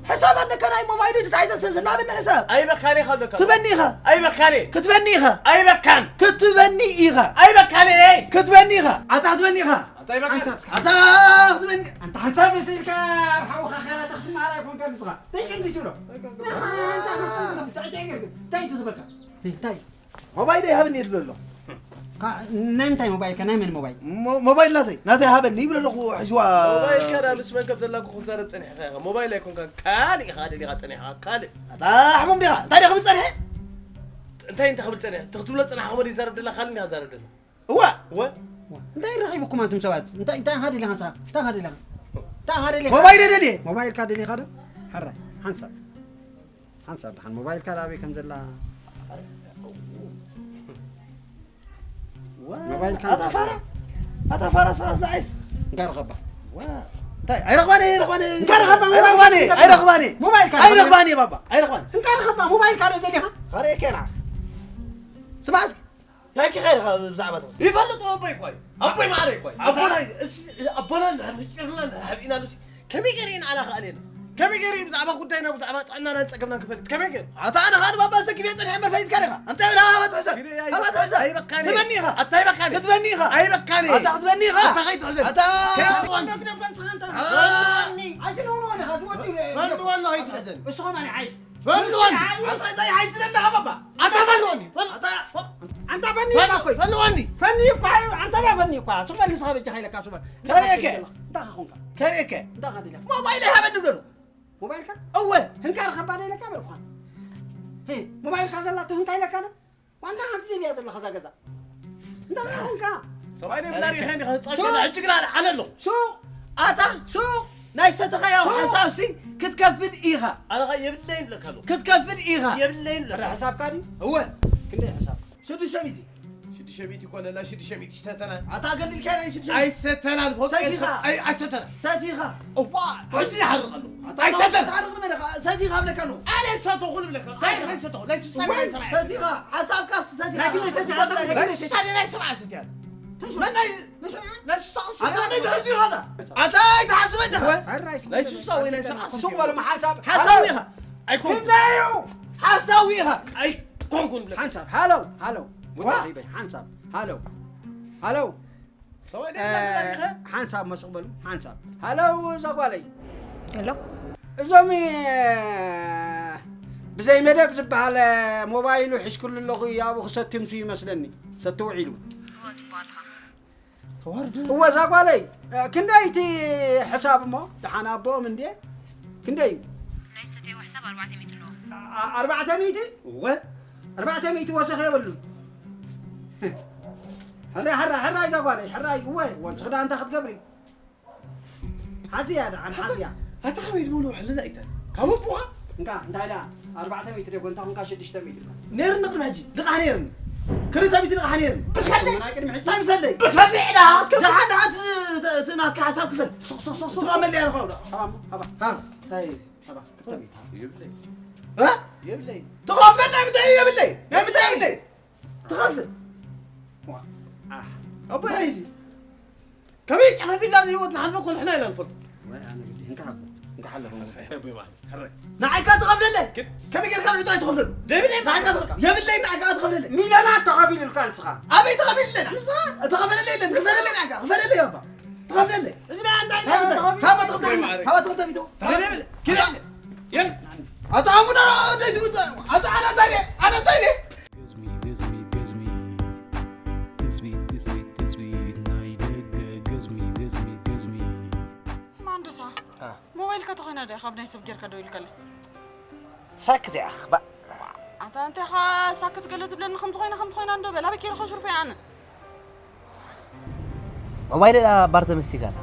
ሕሳብ ኣለካ ናይ ሞባይሉ ተታሒዘ ስለ ዝላበኒ ሕሳብ። ኣይበካን ኢኻ እብለካ ኣለኹ። ትበኒ ኢኻ። ኣይበካን እየ። ክትበኒ ኢኻ። ኣይበካን። ክትበኒ ኢኻ። ኣይበካን እየ። ክትበኒ ኢኻ። ኣታ ክትበኒ ኢኻ። ኣታ ኣይበካን። ሓንሳብ እስከ። ኣታ ክትበኒ። ኣንታ ሓንሳብ መሲልካ ኣብ ሓውኻ ኸራተ ክትመሃር ኣይኮንካን ንስኻ። እንታይ ከምዚ ትብሎ? እንታይ ከምዚ ትብሎ? እንታይ፣ እንታይ፣ እንታይ ትዝበካ? እንታይ? ሞባይለይ ሃብኒ ይድሎ ኣሎ። ካ- ናይ ምንታይ ሞባይልካ? ናይ መን ሞባይል? ሞ- ሞባይል ናተይ ናተይ ሃበኒ ይብል ኣለኹ። ሕዝዋ። ሞባይልካ ዳ ምስ መን ከም ዘላኩ ክትዛረብ ጸኒሕካ ኢኻ። ሞባይል ኣይኮንካ ካልእ ኢኻ ደሊኻ ጸኒሕካ ካልእ። ኣታ ሕሙም ዲኻ? እንታይ ዲኻ ክብል ጸኒሐ? እንታይ እንታይ ክብል ጸኒሐ? ትኽትብሎ ጸኒሕካ ኸመ ይዛረብ ደላ ካልእ እንዲኻ ዛረብ ደላ። እዋ። እወ። እንታይ ረኺቡኩም ኣንቱም ሰባት? እንታይ እንታይ ኢኻ ደሊኻ ንስኻ? እንታይ ኢኻ ደሊኻ? እንታይ ኢኻ ደሊኻ? ሞባይል ደልየ። ሞባይልካ ደሊኻ ዶ? ሕራይ ሓንሳብ ሓንሳብ ደሓን ሞባይልካ ዳ ኣበይ ከም ዘላ ሞባይልካ ኣታ ፋራ ኣታ ፋራ ስኻስ ንዓይስ እንካ ረኸባ እንታይ ኣይረኽባን እየ ኣይረኽባን እየ እንካ ረኸባ ኣይረኽባን እየ ኣይረኽባን እየ ሞባይልካ ኣይረኽባን እየ ባባ ኣይረኽባን እንካ ረኸባ ሞባይልካ ዶ ደሊኻ ኻረየ ከናስ ስማ እስኪ ያኪ ኸይርኻ ብዛዕባ ተኽሲ ይፈልጥ ኣቦይ እኳ እዩ ኣቦይ ማዕረ እኳ እዩ ኣቦና ኣቦና እንድሕር ምስጢርና እንድሕር ሓቢእና ኣሉሲ ከመይ ገይረ ኢና ኣላኽኣል የለ ከመይ ገይረ እዩ ብዛዕባ ጉዳይና ብዛዕባ ጥዕናና ዝፀገምና ክፈልጥ ከመይ ገይሩ ኣታ ኣነ ኸኣ ንባባ ዘኪበ ፀኒሐ እምበር ፈሊጥካ ዲኻ ኣምፀ ብላ ሃባ ትሕሰብ እየ- ሃባ ትሕሰብ ኣይበካን እየ። ትበኒ ኢኻ ኣታ ኣይበካን እየ። ክትበኒ ኢኻ ኣይበካን እየ። ኣታ ክትበኒ ኢኻ ኣታ ከይትሕዘን ኣታ ከይትሕዘን። ኣይትነውንወን ኢኻ ትወዲ ፈንድወኒ ከይትሕዘን እሱ ኸማን ዓይሽ ፈንድወኒ ኣታ እንታይ ዓይሽ ትበኒ ኢኻ ባባ ኣታ ፈንድወኒ ፈን- ኣታ ኣንታ ፈኒ እኳ ኮይ ፈንድወኒ ፈኒ እኳ እዩ ኣንታ ባ ፈኒ እኳ ሱበል ንስኻ በጃኻ ኢለካ ሱበል ከርእየከ እንታይ ኾንካ ከርእየከ እንታይ ኻዲላ ሞባይል ሃበኒ ብለሉ ሞባይልካ እወ ህንካ ረኸባ ዶ ኢለካ በልኳ ሞባይልካ ዘላቶ ህንካ ኢለካ ዶ ዋንታ ሓንቲ ደልያ ዘለኻ እዛ ገዛ እንታይ ኾንካ ሰብኣይ ናይ ብላሪ ኸኒ ኸጸገለ ሕጂ ግና ኣነ ኣለኹ ሱቕ ኣታ ሱቕ ናይ ሰተኻዮ ሓሳብሲ ክትከፍል ኢኻ ኣነ ኸ የብለይ ይብለካ ኣለኹ ክትከፍል ኢኻ የብለይ ይብለካ ሕሳብካ ድዩ እወ ክንደይ ሕሳብ ሽዱሽተ ሚእቲ ሽዱሽተ ሚእቲ ኮነ ናይ ሽዱሽተ ሚእቲ ሰተና ኣታ ኣገልግልካ ናይ ሽዱሽተ ሚእቲ ኣይሰተናን ፎቅ ሰቲኻ። ኣይ ኣይሰተናን ሰቲኻ እዋ ሕጂ ይሓርቕ ኣለኹ ኣታ ኣይሰተን ትሓርቕ ንመን ኢኻ ሰቲኻ እብለካ ኣለኹ ኣነ ሰተኹ ንብለካ ኣይ ኣይሰተኹ ናይ ስሳ ናይ ስራ ሰቲኻ ሓሳብካ ሰቲኻ ናይ ግለ ሰቲኻ ናይ ግለ ሰቲኻ ናይ ስሳ ናይ ስራ ሰቲያ መን ናይ ናይ ስሳ ኣታ ናይ ትሕዚ ኢኻ ኣታ ኣይትሓስበ ጀኻ ናይ ስሳ ወይ ናይ ስራ ሱቕ በሉ ሓሳብ ሓሳብ ኢኻ ኣይኮን ክንደዩ ሓሳዊ ኢኻ ኣይኮንኩን ሓንሳብ ሃለው ሃለው ወታደር ሓንሳብ ሃለው ሃለው ሓንሳብ መሱቕ በሉ ሓንሳብ ሃለው እዛ ጓለይ ኣሎ እዞም ብዘይ መደብ ዝበሃል ሞባይሉ ሒዝክሉ ኣለኹ ኣብኡ ክሰትምሲ ይመስለኒ ሰቲ ውዒሉ ተዋርዱ እወ እዛ ጓለይ ክንደይ እቲ ሕሳብ እሞ ደሓን ኣቦኦም እንድየ ክንደይ እዩ ናይ ሰተይዎ ሕሳብ ኣርባዕተ ሚእቲ ኣለዎ ኣርባዕተ ሚእቲ እወ ኣርባዕተ ሚእቲ ወሰኸ የብሉን ሕራይ ሕራይ ሕራይ እዛ ጓለይ ሕራይ እወ ወንስኺ ደኣ እንታይ ክትገብሪ ሓዝያ ደሓን ሓዝያ ኣታ ከመይ ዝበሉ ሕልዛ ኢታት ካብ ኣቦኻ እንካ እንታይ ደኣ ኣርባዕተ ሚእቲ ደ ጎንታ ኮንካ ሽዱሽተ ሚእቲ ነርኒ ቅድሚ ሕጂ ልቓሕ ነርኒ ክልተ ሚእቲ ልቓሕ ነርኒ ብሰለይ ናይ ቅድሚ ሕጂ እንታይ ብሰለይ ብሰለይ ኢላ ደሓን ደሓን እቲ ናትካ ሓሳብ ክፈል ስቕ ስቕ ስቕ ስቕ መለያ ንኸው ሃባ ሃባ ሃባ እንታይ ሃባ ክልተ ሚእቲ ይብለይ ይብለይ ትኸፈል ናይ ምንታይ የብለይ ናይ ምንታይ የብለይ ትኸፍል ኣቦ እዚ ከመይ ጨፈፊላ ህይወት ንሓልፈ ኮ ንሕና ኢና ንፈልጦ ንዓይካ ትኸፍለለይ ከመይ ጌርካ ንዕጡ ኣይትኸፍለሉ የብለይ ንዓይካ ትኸፍለለይ ሚልዮናት ተኸፊሉልካ ንስኻ ኣበይ ተኸፊሉለና ንስኻ ተኸፈለለይ የለን ክፈለለይ ንዓይካ ክፈለለይ ባባ ትኸፍለለይ እዚ ናይ እንታይ ናይ እንታይ ሃባ ትኸፍለለይ ሃባ ትኸፍለለይ ኪዳ ኣታ ኣቡና ደጅ ኣታ ኣና እንታይ ኣና እንታይ Gizmi, gizmi, gizmi. Tizmi, tizmi, tizmi. ናይ ደገ ገዝሚ ገዝሚ ገዝሚ ስማ ኣንበሳ ሞባይልካ ተኾይና ደ ካብ ናይ ሰብ ጌርካ ደው ኢልካለ ሳክት ያኽ ባ ኣንታ እንታይ ኻ ሳክት ገለ ትብለኒ ከም ዝኾይና ከም ዝኾይና እንዶ በል ኣበይ ኬርኸ ሽርፎ ኣነ ሞባይል ባር ተመሲጋላ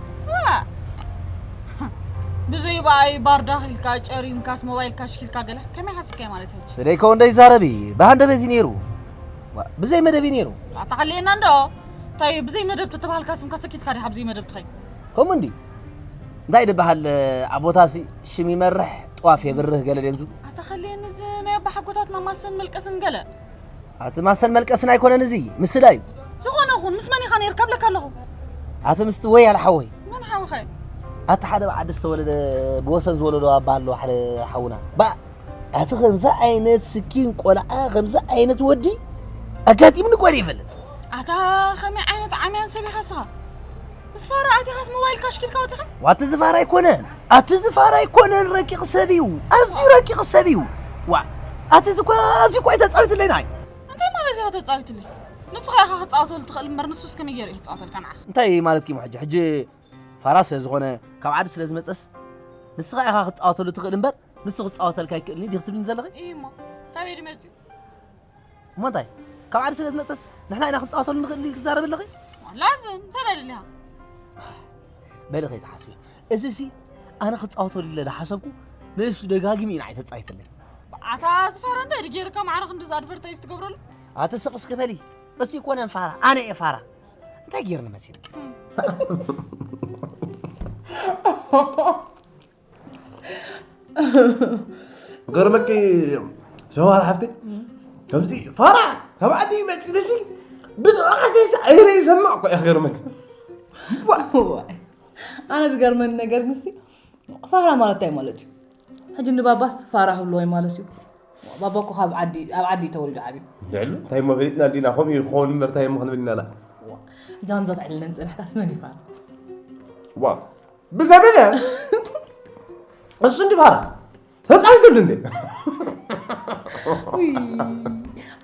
ብዘይ በኣይ ባር ዳኺልካ ጨሪምካስ ሞባይልካ ሽኪልካ ገለ ከመይ ሓሲብካዮ ማለት ሕጂ ስደይ ከው እንደ ይዛረቢ ብሃንደበት እዩ ነይሩ ብዘይ መደብ እዩ ነይሩ ኣታኸልየና እንዶ እንታይ ብዘይ መደብ ተተባሃልካ ስምካ ሰኪትካ ዲኻ ብዘይ መደብ ትኸይ ከምኡ እንዲ እንታይ ድበሃል ኣቦታሲ ሽም ይመርሕ ጥዋፍ የብርህ ገለ ደንዙ ኣታኸልየኒ እዚ ናይ ኣባሓጎታትና ማሰን መልቀስን ገለ ኣቲ ማሰን መልቀስን ኣይኮነን እዚ ምስላ እዩ ዝኾነ ኹን ምስ መን ኢኻ ነይርካ ብለካ ኣለኹ ኣቲ ምስቲ ወይ ኣለ ሓወይ መን ሓውኸ ኣቲ ሓደ ብዓዲ ዝተወለደ ብወሰን ዝወለዶ ኣባ ኣለዎ ሓደ ሓውና ባ ኣቲ ከምዚ ዓይነት ስኪን ቆልዓ ከምዚ ዓይነት ወዲ ኣጋጢምኒ ቆሪ ይፈልጥ ኣታ ከመይ ዓይነት ዓምያን ሰብ ኢኻ ስኻ ምስ ፋራ ኣቲኻስ ሞባይልካ ኣሽኪልካ ወፂኻ? ዋት እዚ ፋራ ኣይኮነን ኣቲ እዚ ፋራ ኣይኮነን ረቂቕ ሰብ እዩ ኣዝዩ ረቂቕ ሰብ እዩ ዋ ኣቲ እዚ እኳ ኣዝዩ እኳ እዩ ተፃዊትለይ ንዓይ እንታይ ማለት እዩ ተፃዊትለይ? ንስኻ ኢኻ ክትጻወተሉ ትኽእል እምበር ንሱስ ከመይ ገይሩ እዩ ክጻወተልካ ንዓኻ? እንታይ ማለትኪ እሞ ሕጂ? ሕጂ ፋራ ስለ ዝኾነ ካብ ዓዲ ስለ ዝመጸስ ንስኻ ኢኻ ክትጻወተሉ ትኽእል እምበር ንሱ ክጻወተልካ ኣይክእልን እዩ ዲኺ ትብልኒ ዘለኺ? እዩ እሞ ካበይ ድዩ መጺኡ? እሞ እንታይ? ካብ ዓዲ ስለ ዝመጸስ ንሕና ኢና ክንጻወተሉ ንኽእል ኢልኪ ትዛረቢ ኣለኺ? ላዝም እንተ ደልያ። በሊ ከይትሓስቢ። እዚሲ ኣነ ክጻወተሉ ኢለ ዝሓሰብኩ ንእሽቱ ደጋጊሙ ኢና ኣይተጻይትለይ። ኣታ ዝፋራ እንታይ ድጌርካ ማዕረ ክንድዚ ኣድቨርታይዝ ትገብረሉ? ኣቲ ስቕ እስኪ በሊ። እሱ ይኮነን ፋራ፣ ኣነ እየ ፋራ። እንታይ ጌርኒ መሲልኪ? ገርመኪ ሰማር ሓፍቲ ከምዚ ፋራ ካብ ዓዲ ይመጽእ ደሲ ብዝቐዓተይስ ኣይረ ይሰማዕ እኮ እየ ገርመኪ። ዋይ፣ ኣነ ዝገርመኒ ነገር ግሲ ፋራ ማለት እንታይ ማለት እዩ? ሕጂ ንባባስ ፋራ ህብሎ ወይ ማለት እዩ? ባባ እኮ ካብ ዓዲ ኣብ ዓዲ እዩ ተወሊዱ ዓብዩ። ልዕሉ እንታይ እሞ ፈሊጥና ዲና ከምኡ ይኸውን እምበር እንታይ እሞ ክንብል ኢና ላ። ጃንዛ ትዕልለን ጸኒሕካስ መን ይፋራ? ዋ ብዘበለ እሱ እንዲ ፋራ ተጻዊትሉ እንዴ?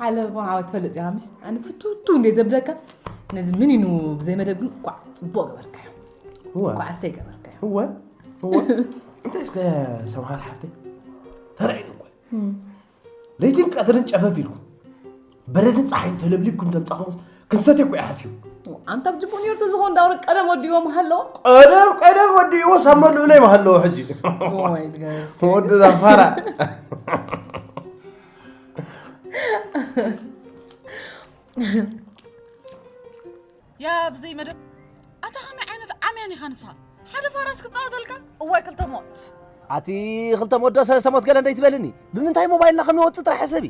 ዓለፎ ዓወት ትፈልጥ ኢኻ ምሽ ኣነ ፍቱቱ እንደ ዘብለካ ነዚ ምን ኢኑ ብዘይ መደብ ግን ኳዕ ጽቡቅ ገበርካዮ። ኳዕ ኣሰይ ገበርካዮ። እወ እወ እንታይ እስከ ሰምሃር ሓፍተይ ተራእዩ እኮ ለይትን ቀትርን ጨፈፍ ኢልኩም በረድን ፀሓይን ተለብሊብኩም ተምፃኹምስ ክንሰትዮ እኮ እዩ ሓሲቡ። ኣንታ ብጅቡን ዮርቶ ዝኾን ዳውረ ቀደም ወዲዎም ሃለዎ። ቀደም ቀደም ወዲእዎ ሳብ መልኡለይ መሃለዎ ሕጂ። ወይ ድገ። ወዲ ዛፋራ። ያ ብዘይ መደብ ኣታ ከመይ ዓይነት ዓምያን ኢኻ ንስኻ ሓደ ፋራስ ክፃወተልካ እዋይ ክልተ ሞት ኣቲ ክልተ ሞት ዶ ሰለስተ ሞት ገለ እንደይትበልኒ ብምንታይ ሞባይልና ከም ይወፅእ ጥራሕ ሕሰቢ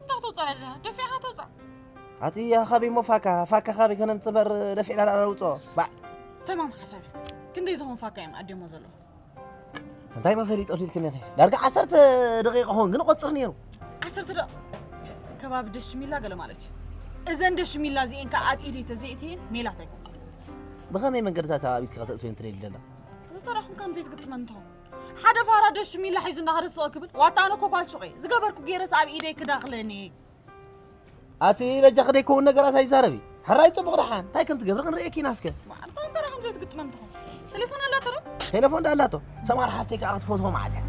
እንዳ ክተውፅእ ኣለካ ደፊዕካ ተውፅእ ኣቲ ካበይ ሞ ፋካ ፋካ ካበይ ከነምፅእ በር ደፊዕና ዳ ነውፅኦ ባዕ ተማም ሓሳቢ ክንደይ ዝኸውን ፋካ እዮም ኣድዮሞ ዘለዉ እንታይ መፈሊጦ ዲልክኒ ኢኺ ዳርጋ ዓሰርተ ደቂቕ ኾን ግን ቆፅር ነይሩ ዓሰርተ ደቕ ከባቢ ደሽሚላ ገለ ማለት እዩ እዘን ደሽሚላ እዚኤን ከ ኣብ ኢደይ ተዘይእትየን ሜላት ኣይኮን ብኸመይ መንገድታት ኣብ ኢድኪ ከተእትወን ትደሊ ደለኺ ዝተረኹም ከም ዘይትግጥመን እንተኹም ሓደ ፋራ ደሽሚላ ሒዙ እንዳኸደ ስቕ ክብል ዋታ ኣነ እኮ ጓል ሹቕ እየ ዝገበርኩ ገይረስ ኣብ ኢደይ ክዳኽለኒ ኣቲ በጃኺ ደይከውን ነገራት ኣይዛረቢ። ሕራይ ጽቡቕ ደሓን እንታይ ከም ትገብሪ ክንርእየኪ ኢና እስከ። መዓልታዊ ተራ ከም ዘይትግጥመኒ ትኾን። ቴሌፎን ኣላቶ ዶ? ቴሌፎን ዳ ኣላቶ። ሰምሃር ሓፍተይ ከኣ ክትፈትዎ መዓት እያ።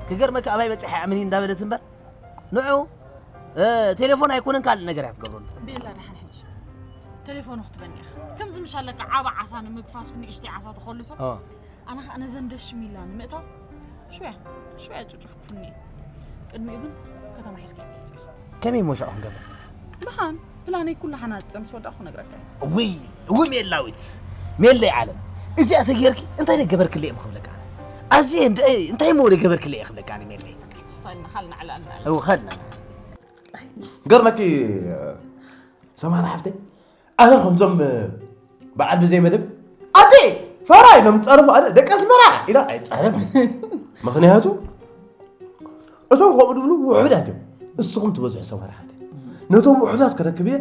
ክገርመኪ ኣባይ በጺሐ እያ ምኒ እንዳበለት እምበር ንዑ እ፣ ቴሌፎን ኣይኮነን ካልእ ነገር እያ ትገብረሉ። ቤላ ደሓን ሕጂ ቴሌፎኑ ክትበኒ ኢኻ። ከምዚ ምሽ ኣለካ ዓቢ ዓሳ ንምግፋፍሲ ንእሽተይ ዓሳ ትኾልሶ። ኦ። ኣነ ኸኣ ነዘን ደሽ ሚላ ንምእታው ሽወያ ሽወያ ጭጩፍ ክፍኒ እየ። ቅድሚኡ ግን ከተማ ሒዝካ ክትወጽእ ኢኻ። ከመይ እሞ ሽዑ ክንገብር? ደሓን ፕላነይ ኩሉ ሓናጺጸ ምስ ወዳእኩ ክነግረካ እየ። ውይ ውይ ሜላዊት ሜለይ ዓለም እዚኣ ተጌርኪ እንታይ ደገበርክለይ እየ ክብለካ ኣነ ኣዝየ እንደ እንታይ እሞ ደገበርክለይ እየ ክብለካ ኣነ ሜለይ ኣይትሳልና ካልናዕላልና እው ኸልና ገርመኪ ሰማራ ሓፍተይ ኣነ ከምዞም በዓል ብዘይ መደብ ኣዴ ፋራ ኢሎም ዝፀርፉ ኣነ ደቂ ኣስመራ ኢላ ኣይፀርፍ ምክንያቱ እቶም ከምኡ ድብሉ ውሑዳት እዮም እስኹም ትበዝሑ ሰማራ ሓፍተይ ነቶም ውሑዳት ክረክብ እየ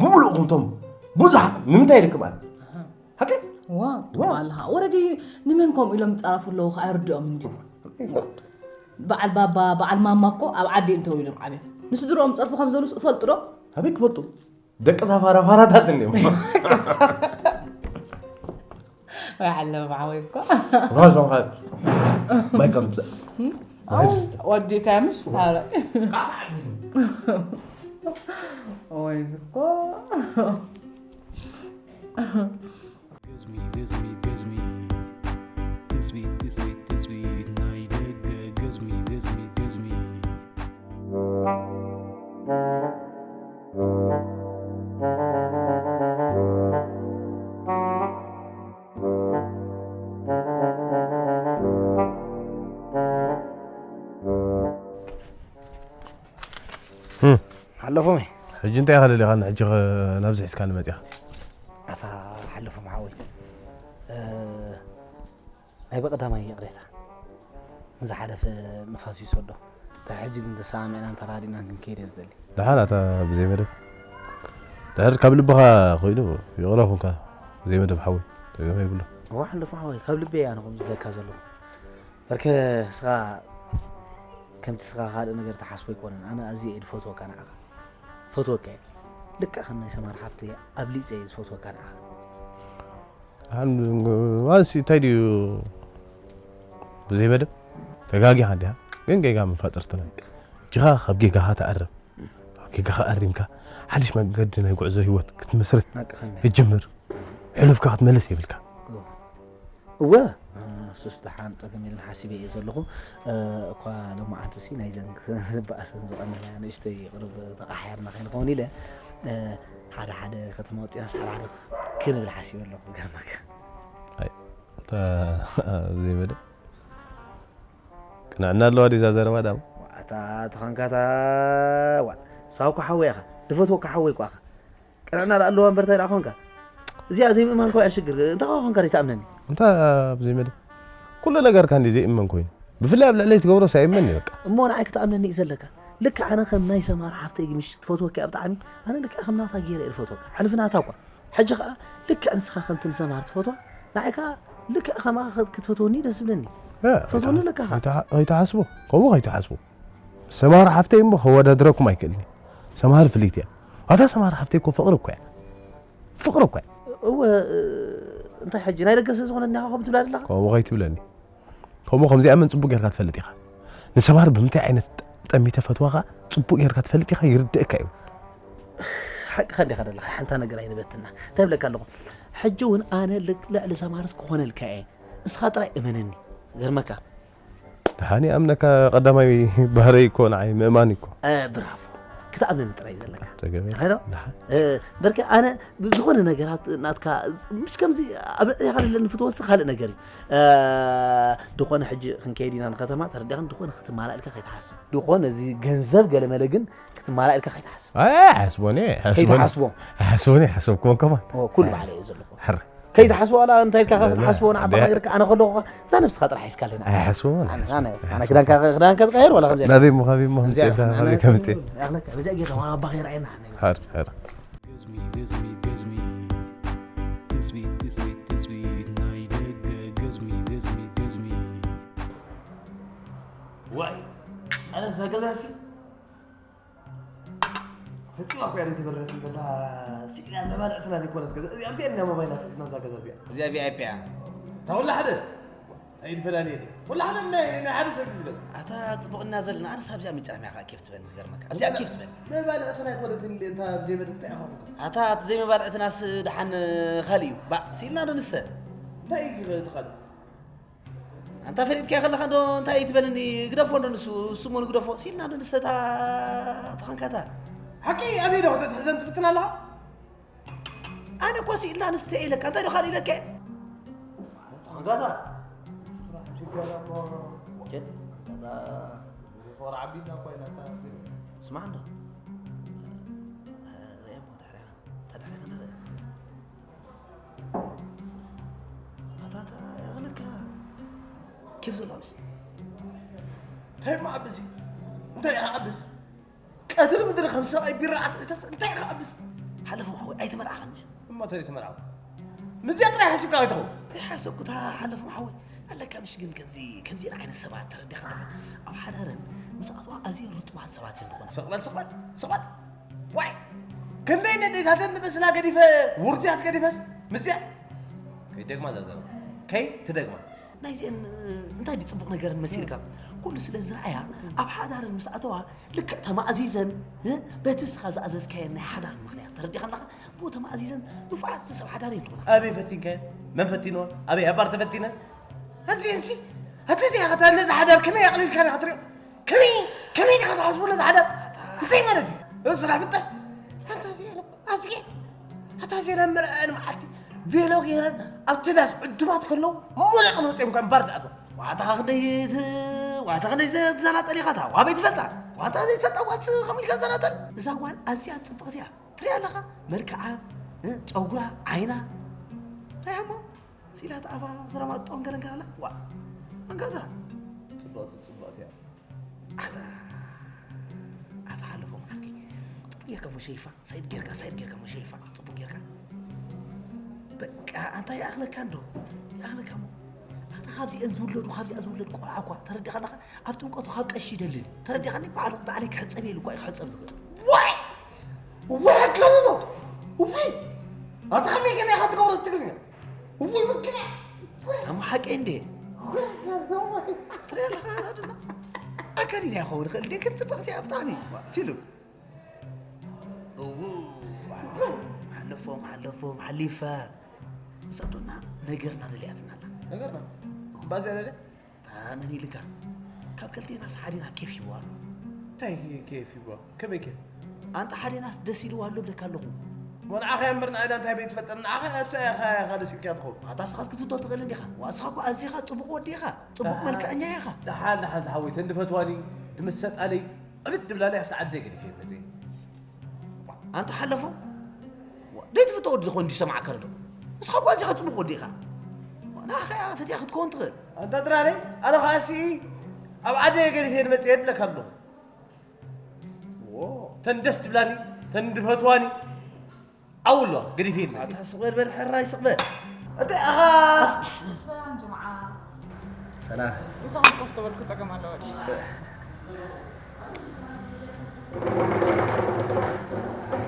ብሙሉእኹም ቶም ብዙሓት ንምንታይ ይልክም ኣነ ሓቂ ዋ ትባልሃ ወረዲ ንመን ከምኡ ኢሎም ዝፀረፉ ኣለዉ ከዓ ኣይርድኦም እንዲ በዓል ባባ በዓል ማማ እኮ ኣብ ዓዲ እዮም ተወሊዶም ዓብዮም ንስድርኦም ዝፀርፉ ከም ዘለውስ እፈልጡ ዶ ኣበይ ክፈልጡ ደቂ ሳፋራ ፋራታት እንዲዮም ወይ ዓለመ ብዓወይ እኮ ራዞም ኻል ማይ ከምፅእ ወዲእካ ምሽ ፋረ ወይ ዝኮ ገዝሚ ገዝሚ ገዝሚ ትጽቢት ትጽቢት ትጽቢት ናይ ደገ ገዝሚ ገዝሚ ገዝሚ ሓለፎመይ ሕጂ እንታይ ኢኻ ደሊኻኒ ሕጂ ናብዚ ሒዝካኒ መፂኻ ኣታ ሓለፎም ሓወይ ናይ ብቐዳማይ ይቕሬታ ንዝሓለፈ ንፋስ ይውሰዶ ድሕሪ ሕጂ ግን ተሰማሚዕናን ተራዲእናን ክንከይድ እየ ዝደሊ ደሓን ኣታ ብዘይ መደብ ድሕር ካብ ልብኻ ኮይኑ ይቕረ ኩንካ ብዘይ መደብ ሓወይ ጸገም የብሉ እዋ ሓለፎ ሓወይ ካብ ልበይ ኣነ ከም ዝብለካ ዘለኹ በርከ እስኻ ከምቲ እስኻ ካልእ ነገር ትሓስቦ ኣይኮነን ኣነ ኣዝየ እየ ዝፈትወካ ንዓኻ ፈትወካ እየ። ልክዕ ከም ናይ ሰማር ሓፍተይ ኣብሊፀ እየ ዝፈትወካ ንዓኻ። ኣን-፣ ዋንሲ እንታይ ድዩ? ብዘይ መደብ ተጋጊኻ እንዲኻ፣ ግን ጌጋ ምፋጥር ትነቅ። እጅኻ ካብ ጌጋኻ ተኣርም። ካብ ጌጋኻ ኣሪምካ ሓድሽ መገዲ ናይ ጉዕዞ ህይወት ክትመስርት ሓቅኻ። ክትጅምር፣ ሕሉፍካ ክትመልስ የብልካ። እወ። እወ። እሱስ ደሓን ጸገም የለን ሓሲበ እየ ዘለኹ። እኳ ሎማዓንትሲ ናይዘን ዝበኣሰን ዝቐነያ ንእሽተይ ቅርብ ተቓሓየርና ከይንኸውን ኢለ፣ ሓደ ሓደ ከተማ ወፂናስ ሓደ ሓደ ክንብል ሓሲበ ኣለኹ። ገርመካ። ኣይ፣ እታ ብዘይ መደብ ቅንዕና ኣለዋ ድዛ ዘረባ ዳሞ? ዋታ ተኾንካታ። ዋ፣ ሳውኮ ሓወይ ኢኻ። ድፈትወካ ሓወይ እኳ ኢኻ። ቅንዕና ደኣ ኣለዋ እምበር እንታይ ደኣ ኮንካ? እዚኣ ዘይምእማን ከ እያ ሽግር። እንታይ ኮንካ ዘይትኣምነኒ? እንታይ ብዘይ መደብ? ኩሉ ነገርካ እንዲ ዘይእመን ኮይኑ። ብፍላይ ኣብ ልዕለይ ትገብሮስ ኣይእመን እዩ በቃ። እሞ ንዓይ ክትኣምነኒ እዩ ዘለካ። ልክዕ ኣነ ከም ናይ ሰማር ሓፍተይ ምሽ ትፈትወካ እያ ብጣዕሚ። ኣነ ልክዕ ከም ናታ ገይረ እየ ዝፈትወካ። ሕልፊ ናታ እኳ። ሕጂ ኸኣ ልክዕ ንስኻ ከምቲ ንሰማር ትፈትዋ፣ ንዓይ ከኣ ልክዕ ከምኣ ከ-፣ ክትፈትወኒ ደስ ዝብለኒ። እ፣ ፈትወኒ ኣይትሓ-፣ ኣለካ ኸኣ። ኣይትሓ-፣ ኣይትሓስቦ። ከምኡ ከይትሓስቦ። ሰማር ሓፍተይ እሞ ከወዳድረኩም ኣይክእልን እየ። ሰማር ፍልይቲ እያ። ዋታ ሰማር ሓፍተይ እኮ ፍቕሪ እኮ እያ። ፍቕሪ እኮ እያ። እወ፣ እ፣ እንታይ ሕጂ ናይ ደገ ስለ ዝኾነት እንዲኻ ከምኡ ትብላ ዘለኻ? ከምኡ ከይትብለኒ። ከምኡ ከምዚኣ መን ጽቡቕ ጌርካ ትፈልጥ ኢኻ። ንሰማር ብምንታይ ዓይነት ጠሚተ ፈትዋኻ ጽቡቕ ጌርካ ትፈልጥ ኢኻ፣ ይርድእካ እዩ። ሓቅኻ እንዲኻ ዘለኻ፣ ሓንታ ነገር ኣይንበትና። እንታይ እብለካ ኣለኹ? ሕጂ እውን ኣነ ልክ ልዕሊ ሰማርስ ክኾነልካ እየ። ንስኻ ጥራይ እመነኒ። ገርመካ። ደሓን ይኣምነካ፣ ቀዳማይ ባህረይ እኮ ንዓይ ምእማን እኮ። እ፣ ብራቮ። ክትኣምነኒ ጥራይ እዩ ዘለካ። ጸገም የለን። ሄሎ? ደሓን። እ፣ በርከ ኣነ ብዝኾነ ነገራት ናትካ፣ ምሽ ከምዚ ኣብ ልዕሌኻ ዘለኒ ፍትወሲ ካልእ ነገር እዩ። እ፣ ድኾነ ሕጂ ክንከይድ ኢና ንከተማ፣ ተረዲእካን ድኾነ ክትማላእ ኢልካ ከይትሓስብ። ድኾነ እዚ ገንዘብ ገለመለ ግን ክትማላእ ኢልካ ከይትሓስብ። ኣይ፣ ኣይሓስቦን እየ፣ ኣይሓስቦን። ከይትሓስቦ። ኣይሓስቦን እየ፣ ኣይሓሰብኩዎን ከማን። ኦ፣ ኩሉ ባዕለ እየ ዘለኹ። ሕረ። ከይትሓስቦ ዋላ እንታይ ኢልካ ከ-፣ ክትሓስቦ ንዓኻ ደ-፣ ጌርካ ኣነ ከለኹ እዛ ነብስኻ ጥራሕ ሒዝካለይ ንዓኻ። ኣይሓስቦን፣ ኣነ፣ ኣይሓስቦን፣ ኣነ፣ ኣነ ኣይሓስቦን። ክዳንካ፣ ክዳንካ ትቀይር ዋላ ከምዚ ናበይ እሞ፣ ካበይ እሞ ከምዚ ከምፅእ፣ ኣነ፣ ናበይ ከምፅእ? ይኣኽለካ፣ በዚኣ ጌርካ ዋላ ኣባኻ ይርኣየና። ሕረ፣ ሕረ። ገዝሚ፣ ገዝሚ፣ ገዝሚ። ትጽቢት፣ ትጽቢት፣ ትጽቢት ናይ ደገ። ገዝሚ፣ ገዝሚ፣ ገዝሚ። ዋይ፣ ኣነ እዛ ገዛሲ ፈጺማ እኮ እያ ዘይተበረረት እንተላ፣ ስኢና መባልዕትና ዘይኮነት ገዛ። እዚኣ፣ እዚኣ እያ ሞባይላት ናብዛ ገዛ እዚኣ። እዚኣ ቪ ኣይ ፒ እያ። እታ ወላ ሓደ ኣይንፈላለየን። ወላ ሓደ ናይ፣ ናይ ሓደ ሰብ እዩ ዝገዛ። ኣታ ጽቡቕ እና ዘለና፣ ኣነስ ኣብዚኣ ምጫና እያ ኬፍ ትበኒ፣ ዝገርመካ። ኣብዚኣ ኬፍ ትበኒ። መባልዕትና ኣይኮነትን እንዴ፣ እንታ ብዘይ መደብ እንታይ ኢኻ ኮንካ? ኣታ እቲ ዘይመባልዕትናስ ደሓን ካልእ እዩ። ባእ፣ ስኢልና ዶ ንሰ? እንታይ እዩ እቲ ካልእ? ኣንታ ፈሊጥካዮ ከለኻ እንዶ እንታይ ትበልኒ? ግደፎ እንዶ ንሱ፣ እሱ እሞ ንግደፎ። ስኢልና እንዶ ንሰ እታ ተኾንካ እታ። ሓቂ ኣበይ ዶ ክትሕዘን ትፍትን ኣለኻ? ኣነ እኮ ስኢልና ንስተ ኢለካ፣ እንታይ ዶ ካልእ ኢለካ? ተኾንካ እታ። ስራሕ ችግር እኮ። ጀት። እታ ፍቕሪ ዓቢና እኮ ኢና እታ። ስማዕ እንዶ። ርእየሞ ድሕሪኻ። እታ ድሕሪኻ ንርኢ። ኣታ፣ ኣታ፣ ያኽለካ። ኬፍ ዘሎ ምስ እንታይ ማዕብስ? እንታይ ይዓብስ? ቀትሪ ምድሪ ከም ሰብኣይ ቢራ ኣትሪተስ እንታይ ይዓብስ? ሓለፎም ሓወይ ኣይተመርዓኻን ምሽ? እሞ እንታይ ተመርዓው? ምስዚኣ ጥራይ ሓሲብካ ኣይትኸውን። ዘይሓሰብኩ እታ ሓለፎም ሓወይ ኣለካ ምሽ ግን ከምዚ፣ ከምዚአን ዓይነት ሰባት ተረዲኻ ኣለኻ። ኣብ ሓዳረን ምስ ኣትዋ ኣዝየን ርጡባት ሰባት እየን ዝኾና። ስቕ በል፣ ስቕ በል፣ ስቕ በል። ዋይ! ክንደይ ነዴታተን ንመስላ ገዲፈ፣ ውርዝያት ገዲፈስ፣ ምስያ? ከይደግማ እዛ ዘረባ። ከይትደግማ። ናይዚአን፣ እ፣ እንታይ ድዩ ጽቡቕ ነገረን መሲልካ? ኩሉ ስለ ዝረኣያ፣ ኣብ ሓዳረን ምስ ኣተዋ፣ ልክዕ ተማእዚዘን፣ እ፣ በቲ ንስኻ ዝኣዘዝካየን ናይ ሓዳር ምኽንያት ተረዲኻ ኣለኻ? ብኡ ተማእዚዘን፣ ንፉዓት ሰብ ሓዳር እየን ዝኾና። ኣበይ ፈቲንካየን? መን ፈቲንወን? ኣበይ ኣባር ተፈቲነን? ኣዚአንሲ፣ ኣተቲኻ ነዚ ሓዳር ከመይ ኣቕሊልካ ዲኻ ትሪኦ? ከመይ፣ ከመይ ዲኻ ትሓስቦ ነዚ ሓዳር? እንታይ ማለት እዩ? እዚ ስራሕ ፍጥሕ። ኣታ እዚአን እኮ፣ ኣዚአን፣ ኣታ እዚአን ኣብ መርዐአን መዓልቲ ቬሎ ገይረን ኣብቲ ዳስ ዕዱማት ከለዉ፣ ሙሉእ ክንወፅኦም እኳ እምባር ዝኣትዋ። ዋታ ክንደይ ት-፣ ዋታ ክንደይ ዘ-፣ ትዘናጠል ኢኻ እታ? ዋበይ ትፈልጣ? ዋታ ዘይትፈልጣ ጓል ት-፣ ከምኡ ኢልካ ትዘናጠል? እዛ ጓል ኣዝያ ጽብቕቲ እያ። ትሪኣ ኣለኻ? መልክዓ፣ እ፣ ጨጉራ፣ ዓይና። ራያ እሞ፣ ስኢላት ኣፋ፣ ተረማጦን ገለንገላላ። ዋ፣ ኣንጋዛ። ጽብቕቲ፣ ጽብቕቲ እያ። ኣታ፣ ኣታ ሓለፎም ዓርከይ። ጽቡቕ ጌርካ መሸይፋ፣ ሳይድ ጌርካ፣ ሳይድ ጌርካ መሸይፋ፣ ጽቡቕ ጌርካ። በቃ፣ ኣንታ ይኣኽለካ እንዶ? ይኣኽለካ እሞ። ኣታ ካብዚአን ዝውለዱ፣ ካብዚኣ ዝውለድ ቆልዓ እኳ፣ ተረዲኻ ኣለኻ? ኣብ ጥምቀቱ ካብ ቀሺ ይደልን። ተረዲኻኒ? ባዕሉ፣ ባዕለይ ክሕጸብ ኢሉ እኳ እዩ ክሕጸብ ዝኽእል። ዋይ! ወይ ኣካልሎ። ወይ ኣታ ከመይ ገለ ኢኻ ትገብሮ ትግርኛ? ወይ መኪና። ኣሞ ሓቀይ እንዴ? ትሪኦ ኣለኻ ኣድና? ኣካል ኢላ ይኸውን ይኽእል እንዴ? ክትፅብቕቲ እያ ብጣዕሚ። ሲሉ። እዉ፣ ሓለፎም፣ ሓለፎም፣ ሓሊፋ። ሰብዶና ነገርና ደልያትና ኣላ። ነገርና? እምባዚያ ደለ? ኣታ መን ኢልካ? ካብ ክልቴናስ ሓዲና ኬፍ ይዋ። እንታይ ኬፍ ይዋ? ከመይ ኬፍ? ኣንታ ሓዲናስ ደስ ኢልዋ ኣሎ ብለካ ኣለኹ። ወንዓኸ እምበር ንዓይና እንታይ በይ ትፈጠር? ንዓኸ እሳ ኢኻ፣ ኢኻ ደስ ኢልካ ትኸውን። ኣታ ንስኻስ ክትፍቶ ትኽእል እንዲኻ። ዋ፣ ንስኻ እኮ ኣዚኻ ጽቡቕ ወዲ ኢኻ። ጽቡቕ ኣታ መልክዐኛ ኢኻ። ደሓን፣ ደሓን ዝሓወይ፣ ተንድፈትዋኒ፣ ድምሰጣለይ፣ ዕብድ ድብላለይ ኣብቲ ዓደይ ገዲፈ መጽየ። ኣንታ ሓለፎ፣ ዋ፣ ደይትፍቶ ወዲ ዝኾን እንዲሰማዓካ ኣሎ። ንስኻ እኮ ኣዚኻ ጽቡቕ ወዲ ኢኻ። ዋ፣ ንዓኻ እያ ፈትያ ክትከውን ትኽእል። ኣንታ ጥራለይ፣ ኣነ ኸኣ ሲ ኣብ ዓደይ ገዲፈ መጽየ እብለካ ኣለኹ። ዎ፣ ተን ደስ ትብላኒ፣ ተን ድፈትዋኒ። ኣውሎ፣ ገዲፈ መጽየ። ኣታ ስቕ በል በል፣ ሕራይ ስቕ በል። እቲ ኣኻ ሰላም ጅምዓ። ሰላም። ምሳኹም ኮፍ ተበልኩ ጸገም ኣለዎ ድዩ?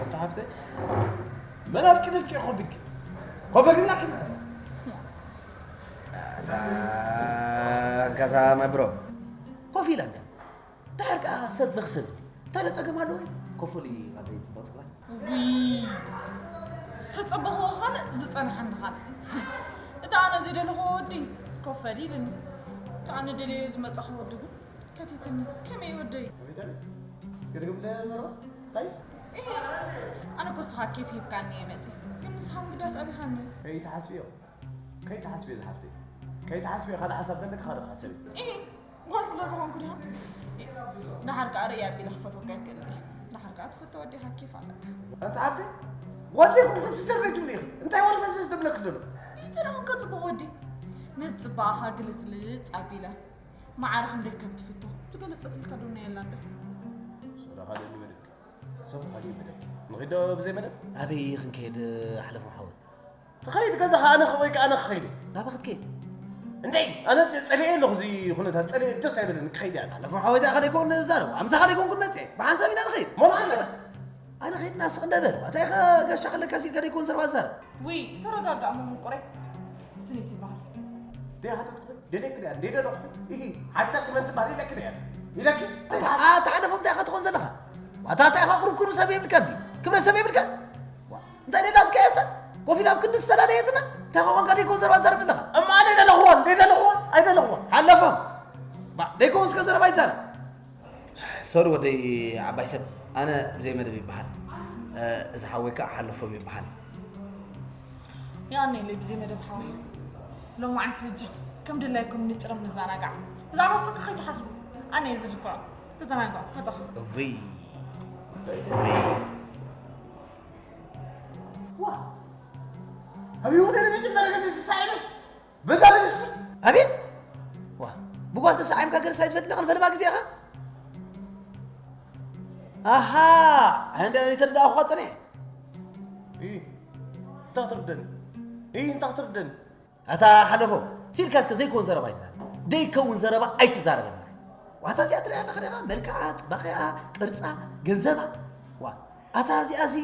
ኣታ ሓፍተይ፣ መን ኣፍቂርልኪ ኮፍ ኢልኪ? ኮፍ ኢልና ኪን። ኣታ፣ ኣንካታ ማይ ብሮ። ኮፍ ኢላ እንዳ። ድሓር ከኣ ሰብ መኽሰብ። እንታይ ዶ ጸገም ኣለዎ? ኮፍ ኢሉ እዩ ኣደይ ጽቡቕ ትብላ። ውይ፣ ዝተጸበኽዎ ካልእ፣ ዝጸንሓኒ ካልእ። እቲ ኣነ ዘይደለኽዎ ወዲ ኮፍ በል ኢሉኒ። እቲ ኣነ ደልየዮ ዝመጻኹ ወዲ ግን ከቲትኒ። ከመይ ወደይ? ኣቤት፣ ኣቤት። እስከ ድገምለ መርባ። እንታይ? እሄ፣ ኣነ እኮ ንስኻ ኬፍ ሂብካኒ እየ መጺአ። ግን ንስኻ ምግዳስ ኣቢኻኒ። ከይትሓስብዮ። ከይትሓስብዮ ዝሓፍተይ። ከይትሓስብዮ፣ ካልእ ሓሳብ ዘለኪ ካልእ ሓሰቢ። እሄ፣ ጓል ስለ ዝኾንኩ ዲኻ? ደሓር ከኣ ርእያ ኣቢለ ክፈትወካ ኣይክእልን እየ። ደሓር ከኣ ትፈትዋ ዲኻ ኬፍ ኣለካ። ኣንታ ሓፍተይ፣ ጓል ዘይኮንኩ ሲስተር በይ ትብሊ ኢኺ። እንታይ ወልፈስፈስ ትብለኪ ዘሎ? እንታይ ደኣ ኮንካ ጽቡቕ ወዲ። ነዚ ጽባቐኻ ግልጽልጽ ኣቢለ። ማዕረ ክንደይ ከም ትፍቶ ዝገለጸትልካ ዶ ናይ የላን ዶ? ሰራኻ ደሊ መደብ። ሰብ ኻሊ መደብ። ንኺዶ ብዘይ መደብ? ኣበይ ክንከይድ ሓለፎም ሓወይ? ትኸይድ ገዛኻ ኣነ ኸ-፣ ወይ ከኣ ኣነ ክኸይድ? ናበይ ክትከይድ? እንደይ፣ ኣነ ጸ-፣ ጸሊኤ ኣለኹ እዚ ኩነታት፣ ጸሊኤ ደስ ኣይብለኒ፣ ክኸይድ እየ ኣነ። ሓለፎም ሓወይ እንታይ ከደይኮን ንዛረብ? ኣምሳኻ ደይኮንኩ ንመጽእ? ብሓንሳብ ኢና ንኸይድ። ሞላ ሓንሳብ። ኣነ ኸይድ ናስቕ እንደ በል። ኣታ ኢኻ ጋሻ ከለካ ሲልካ ደይኮን ዘረባ ትዛረብ? ውይ፣ ተረጋጋእ እሞ ምቁረይ። ስኒት ይበሃል። ደይ ሃተትኩ፣ ደለክ ደያ፣ ደይ ደለኹ። ኢሂ፣ ሓታ ክመን ትበሃል ኢለክ ደያ። ኢለክ? ኣታ፣ ኣታ ሓለፎም እንታይ ኢኻ ትኾን ዘለኻ? ኣታ እንታይ ኢኻ ቅሩብ ክብሪ ሰብ የብልካ እንዲ? ክብረት ሰብ የብልካ? ዋ፣ እንታይ ደላ ዝከየሰ? ኮፍ ኢላ ኣብ ክንዲ ዝተላለየትና? እንታይ ኢኻ ኾንካ ደይኮን ዘረባ ትዛረብ ዘለኻ? እማ ደይ ደለኹዎን፣ ደይ ደለኹዎን፣ ኣይደለኹዎን። ሓለፎም። ባ፣ ደይኮን እስከ ዘረባ ይዛረብ። ሶሪ ወደይ ዓባይ ሰብ፣ ኣነ ብዘይ መደብ ይበሃል። እ፣ እዚ ሓወይ ከኣ ሓለፎም ይበሃል። የቐንየለይ ብዘይ መደብ ሓወይ። ሎማዓንቲ በጃ ከም ድላይኩም ንጭረም ንዘናጋዕ። ብዛዕባ ፋካ ከይትሓስቡ፣ ኣነ እየ ዝድፍዖ። ተዘናግዑ፣ መጻኹ። እውይ። እውይ። ዋ፣ ኣብ ህይወተይ ንመጀመርያ ግዜ ትሳኤለስ በዛ ልብስቲ? ኣቤት! ዋ፣ ብጓል ተሰዓምካ ገለስ ኣይትፈልጥን ኢኻ ንፈለማ ግዜ ኢኻ? ኣሃ፣ ኣነ እንደ ተረዳእኹ ጽኒሕ። እይ፣ እንታይ ክትርደኒ? እይ፣ እንታይ ክትርደኒ? ኣታ ሓለፎ፣ ሲልካ እስከ ዘይከውን ዘረባ ኣይትዛረብ። ዘይከውን ዘረባ ኣይትዛረበና። ዋታ እዚኣ ትሪኣ ኣለኻ ዲኻ? መልክዓ፣ ጽባቐኣ፣ ቅርጻ፣ ገንዘባ። ዋ፣ ኣታ እዚኣሲ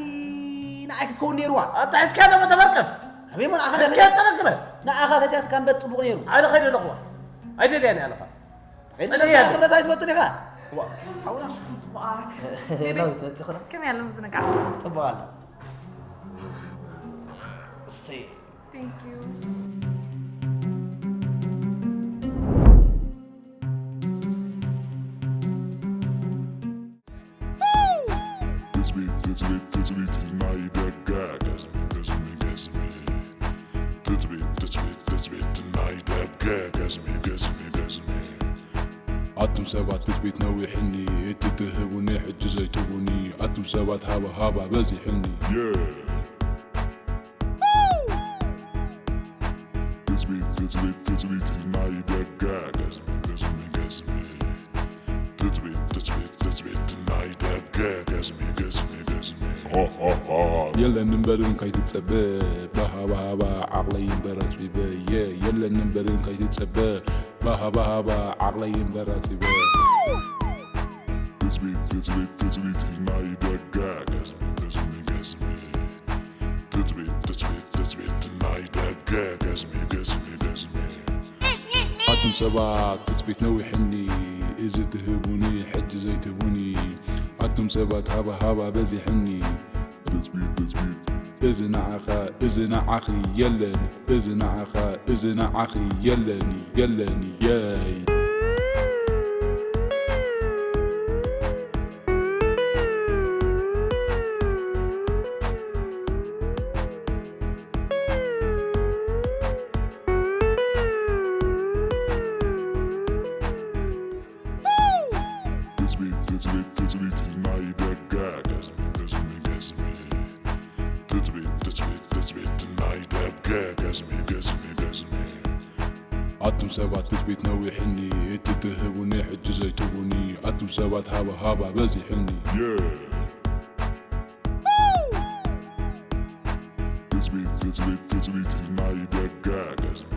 ንዓይ ክትከውን ነይርዋ። ኣታ እስኪ ኣለሞ ተመልከት። ኣበይ እሞ ንዓኻ እስኪ ደለ-፣ ኣጸጋግበ። ንዓኻ ፈትያትካ እምበር ጽቡቕ ነይሩ። ኣነ ኸይደ ኣለኹዋ። ኣይደልያን እያ ኣለኻ። ጸለያ። ክብረት ኣይትፈቱን ኢኻ። ዋ። ሓውና። ጽቡቓት። ሄሎ፣ ትመጽእ ኹላ? ከመይ ኣሎ ምዝንጋዕ? ጽቡቕ ኣሎ። እስቲ። Thank you። ትጽቢት፣ ትጽቢት፣ ትጽቢት ናይ ደገ። ገዝሚ፣ ገዝሚ፣ ገዝሚ። ትጽቢት፣ ትጽቢት፣ ትጽቢት ናይ ደገ። ገዝሚ፣ ገዝሚ፣ ገዝሚ። ኣቱም ሰባት ትጽቢት ነዊሕኒ፣ እቲ ትህቡኒ ሕጂ ዘይትህቡኒ። ኣቱም ሰባት ሃባ፣ ሃባ በዚሕኒ። Yeah። ትጽቢት፣ ትጽቢት፣ ትጽቢት ናይ ደገ። ገዝሚ፣ ገዝሚ፣ ገዝሚ። ትጽቢት፣ ትጽቢት፣ ትጽቢት ናይ ደገ። ገዝሚ፣ ገዝሚ፣ ገዝሚ። ሃ፣ ሃ፣ ሃ። የለን እምበርን ከይትጸበ፣ ብሃባ፣ ሃባ ዓቕለይ እምበር ኣጽቢበ። የ-፣ የለን እምበርን ከይትጸበ፣ ብሃባ፣ ሃባ ዓቕለይ እምበር ኣጽቢበ። ትጽቢት፣ ትጽቢት፣ ትጽቢት ናይ ደገ። ገዝሚ፣ ገዝሚ፣ ሰባት ትጽቢት ነዊሕኒ፣ እዚ ትህቡኒ ሕጂ ዘይትህቡኒ። ኣቱም ሰባት ሃባ ሃባ በዚሕኒ። ትጽቢት ትጽቢት፣ እዚ ንዓኻ እዚ ንዓኺ የለን፣ እዚ ንዓኻ እዚ ንዓኺ የለን፣ የለን። የይ። ትጽቢት ትጽቢት ትጽቢት ናይ ደጋ ገዝሚ ገዝሚ ገዝሚ። ትጽቢት ትጽቢት ትጽቢት ናይ ደጋ ገዝሚ ገዝሚ ገዝሚ። ኣቱም ሰባት ትጽቢት ነዊሕኒ፣ እቲ ትህቡኒ ሕጂ ዘይትህቡኒ። ኣቱም ሰባት ሃባ ሃባ በዚሕኒ። ትጽቢት ትጽቢት ትጽቢት ናይ ደጋ ገዝሚ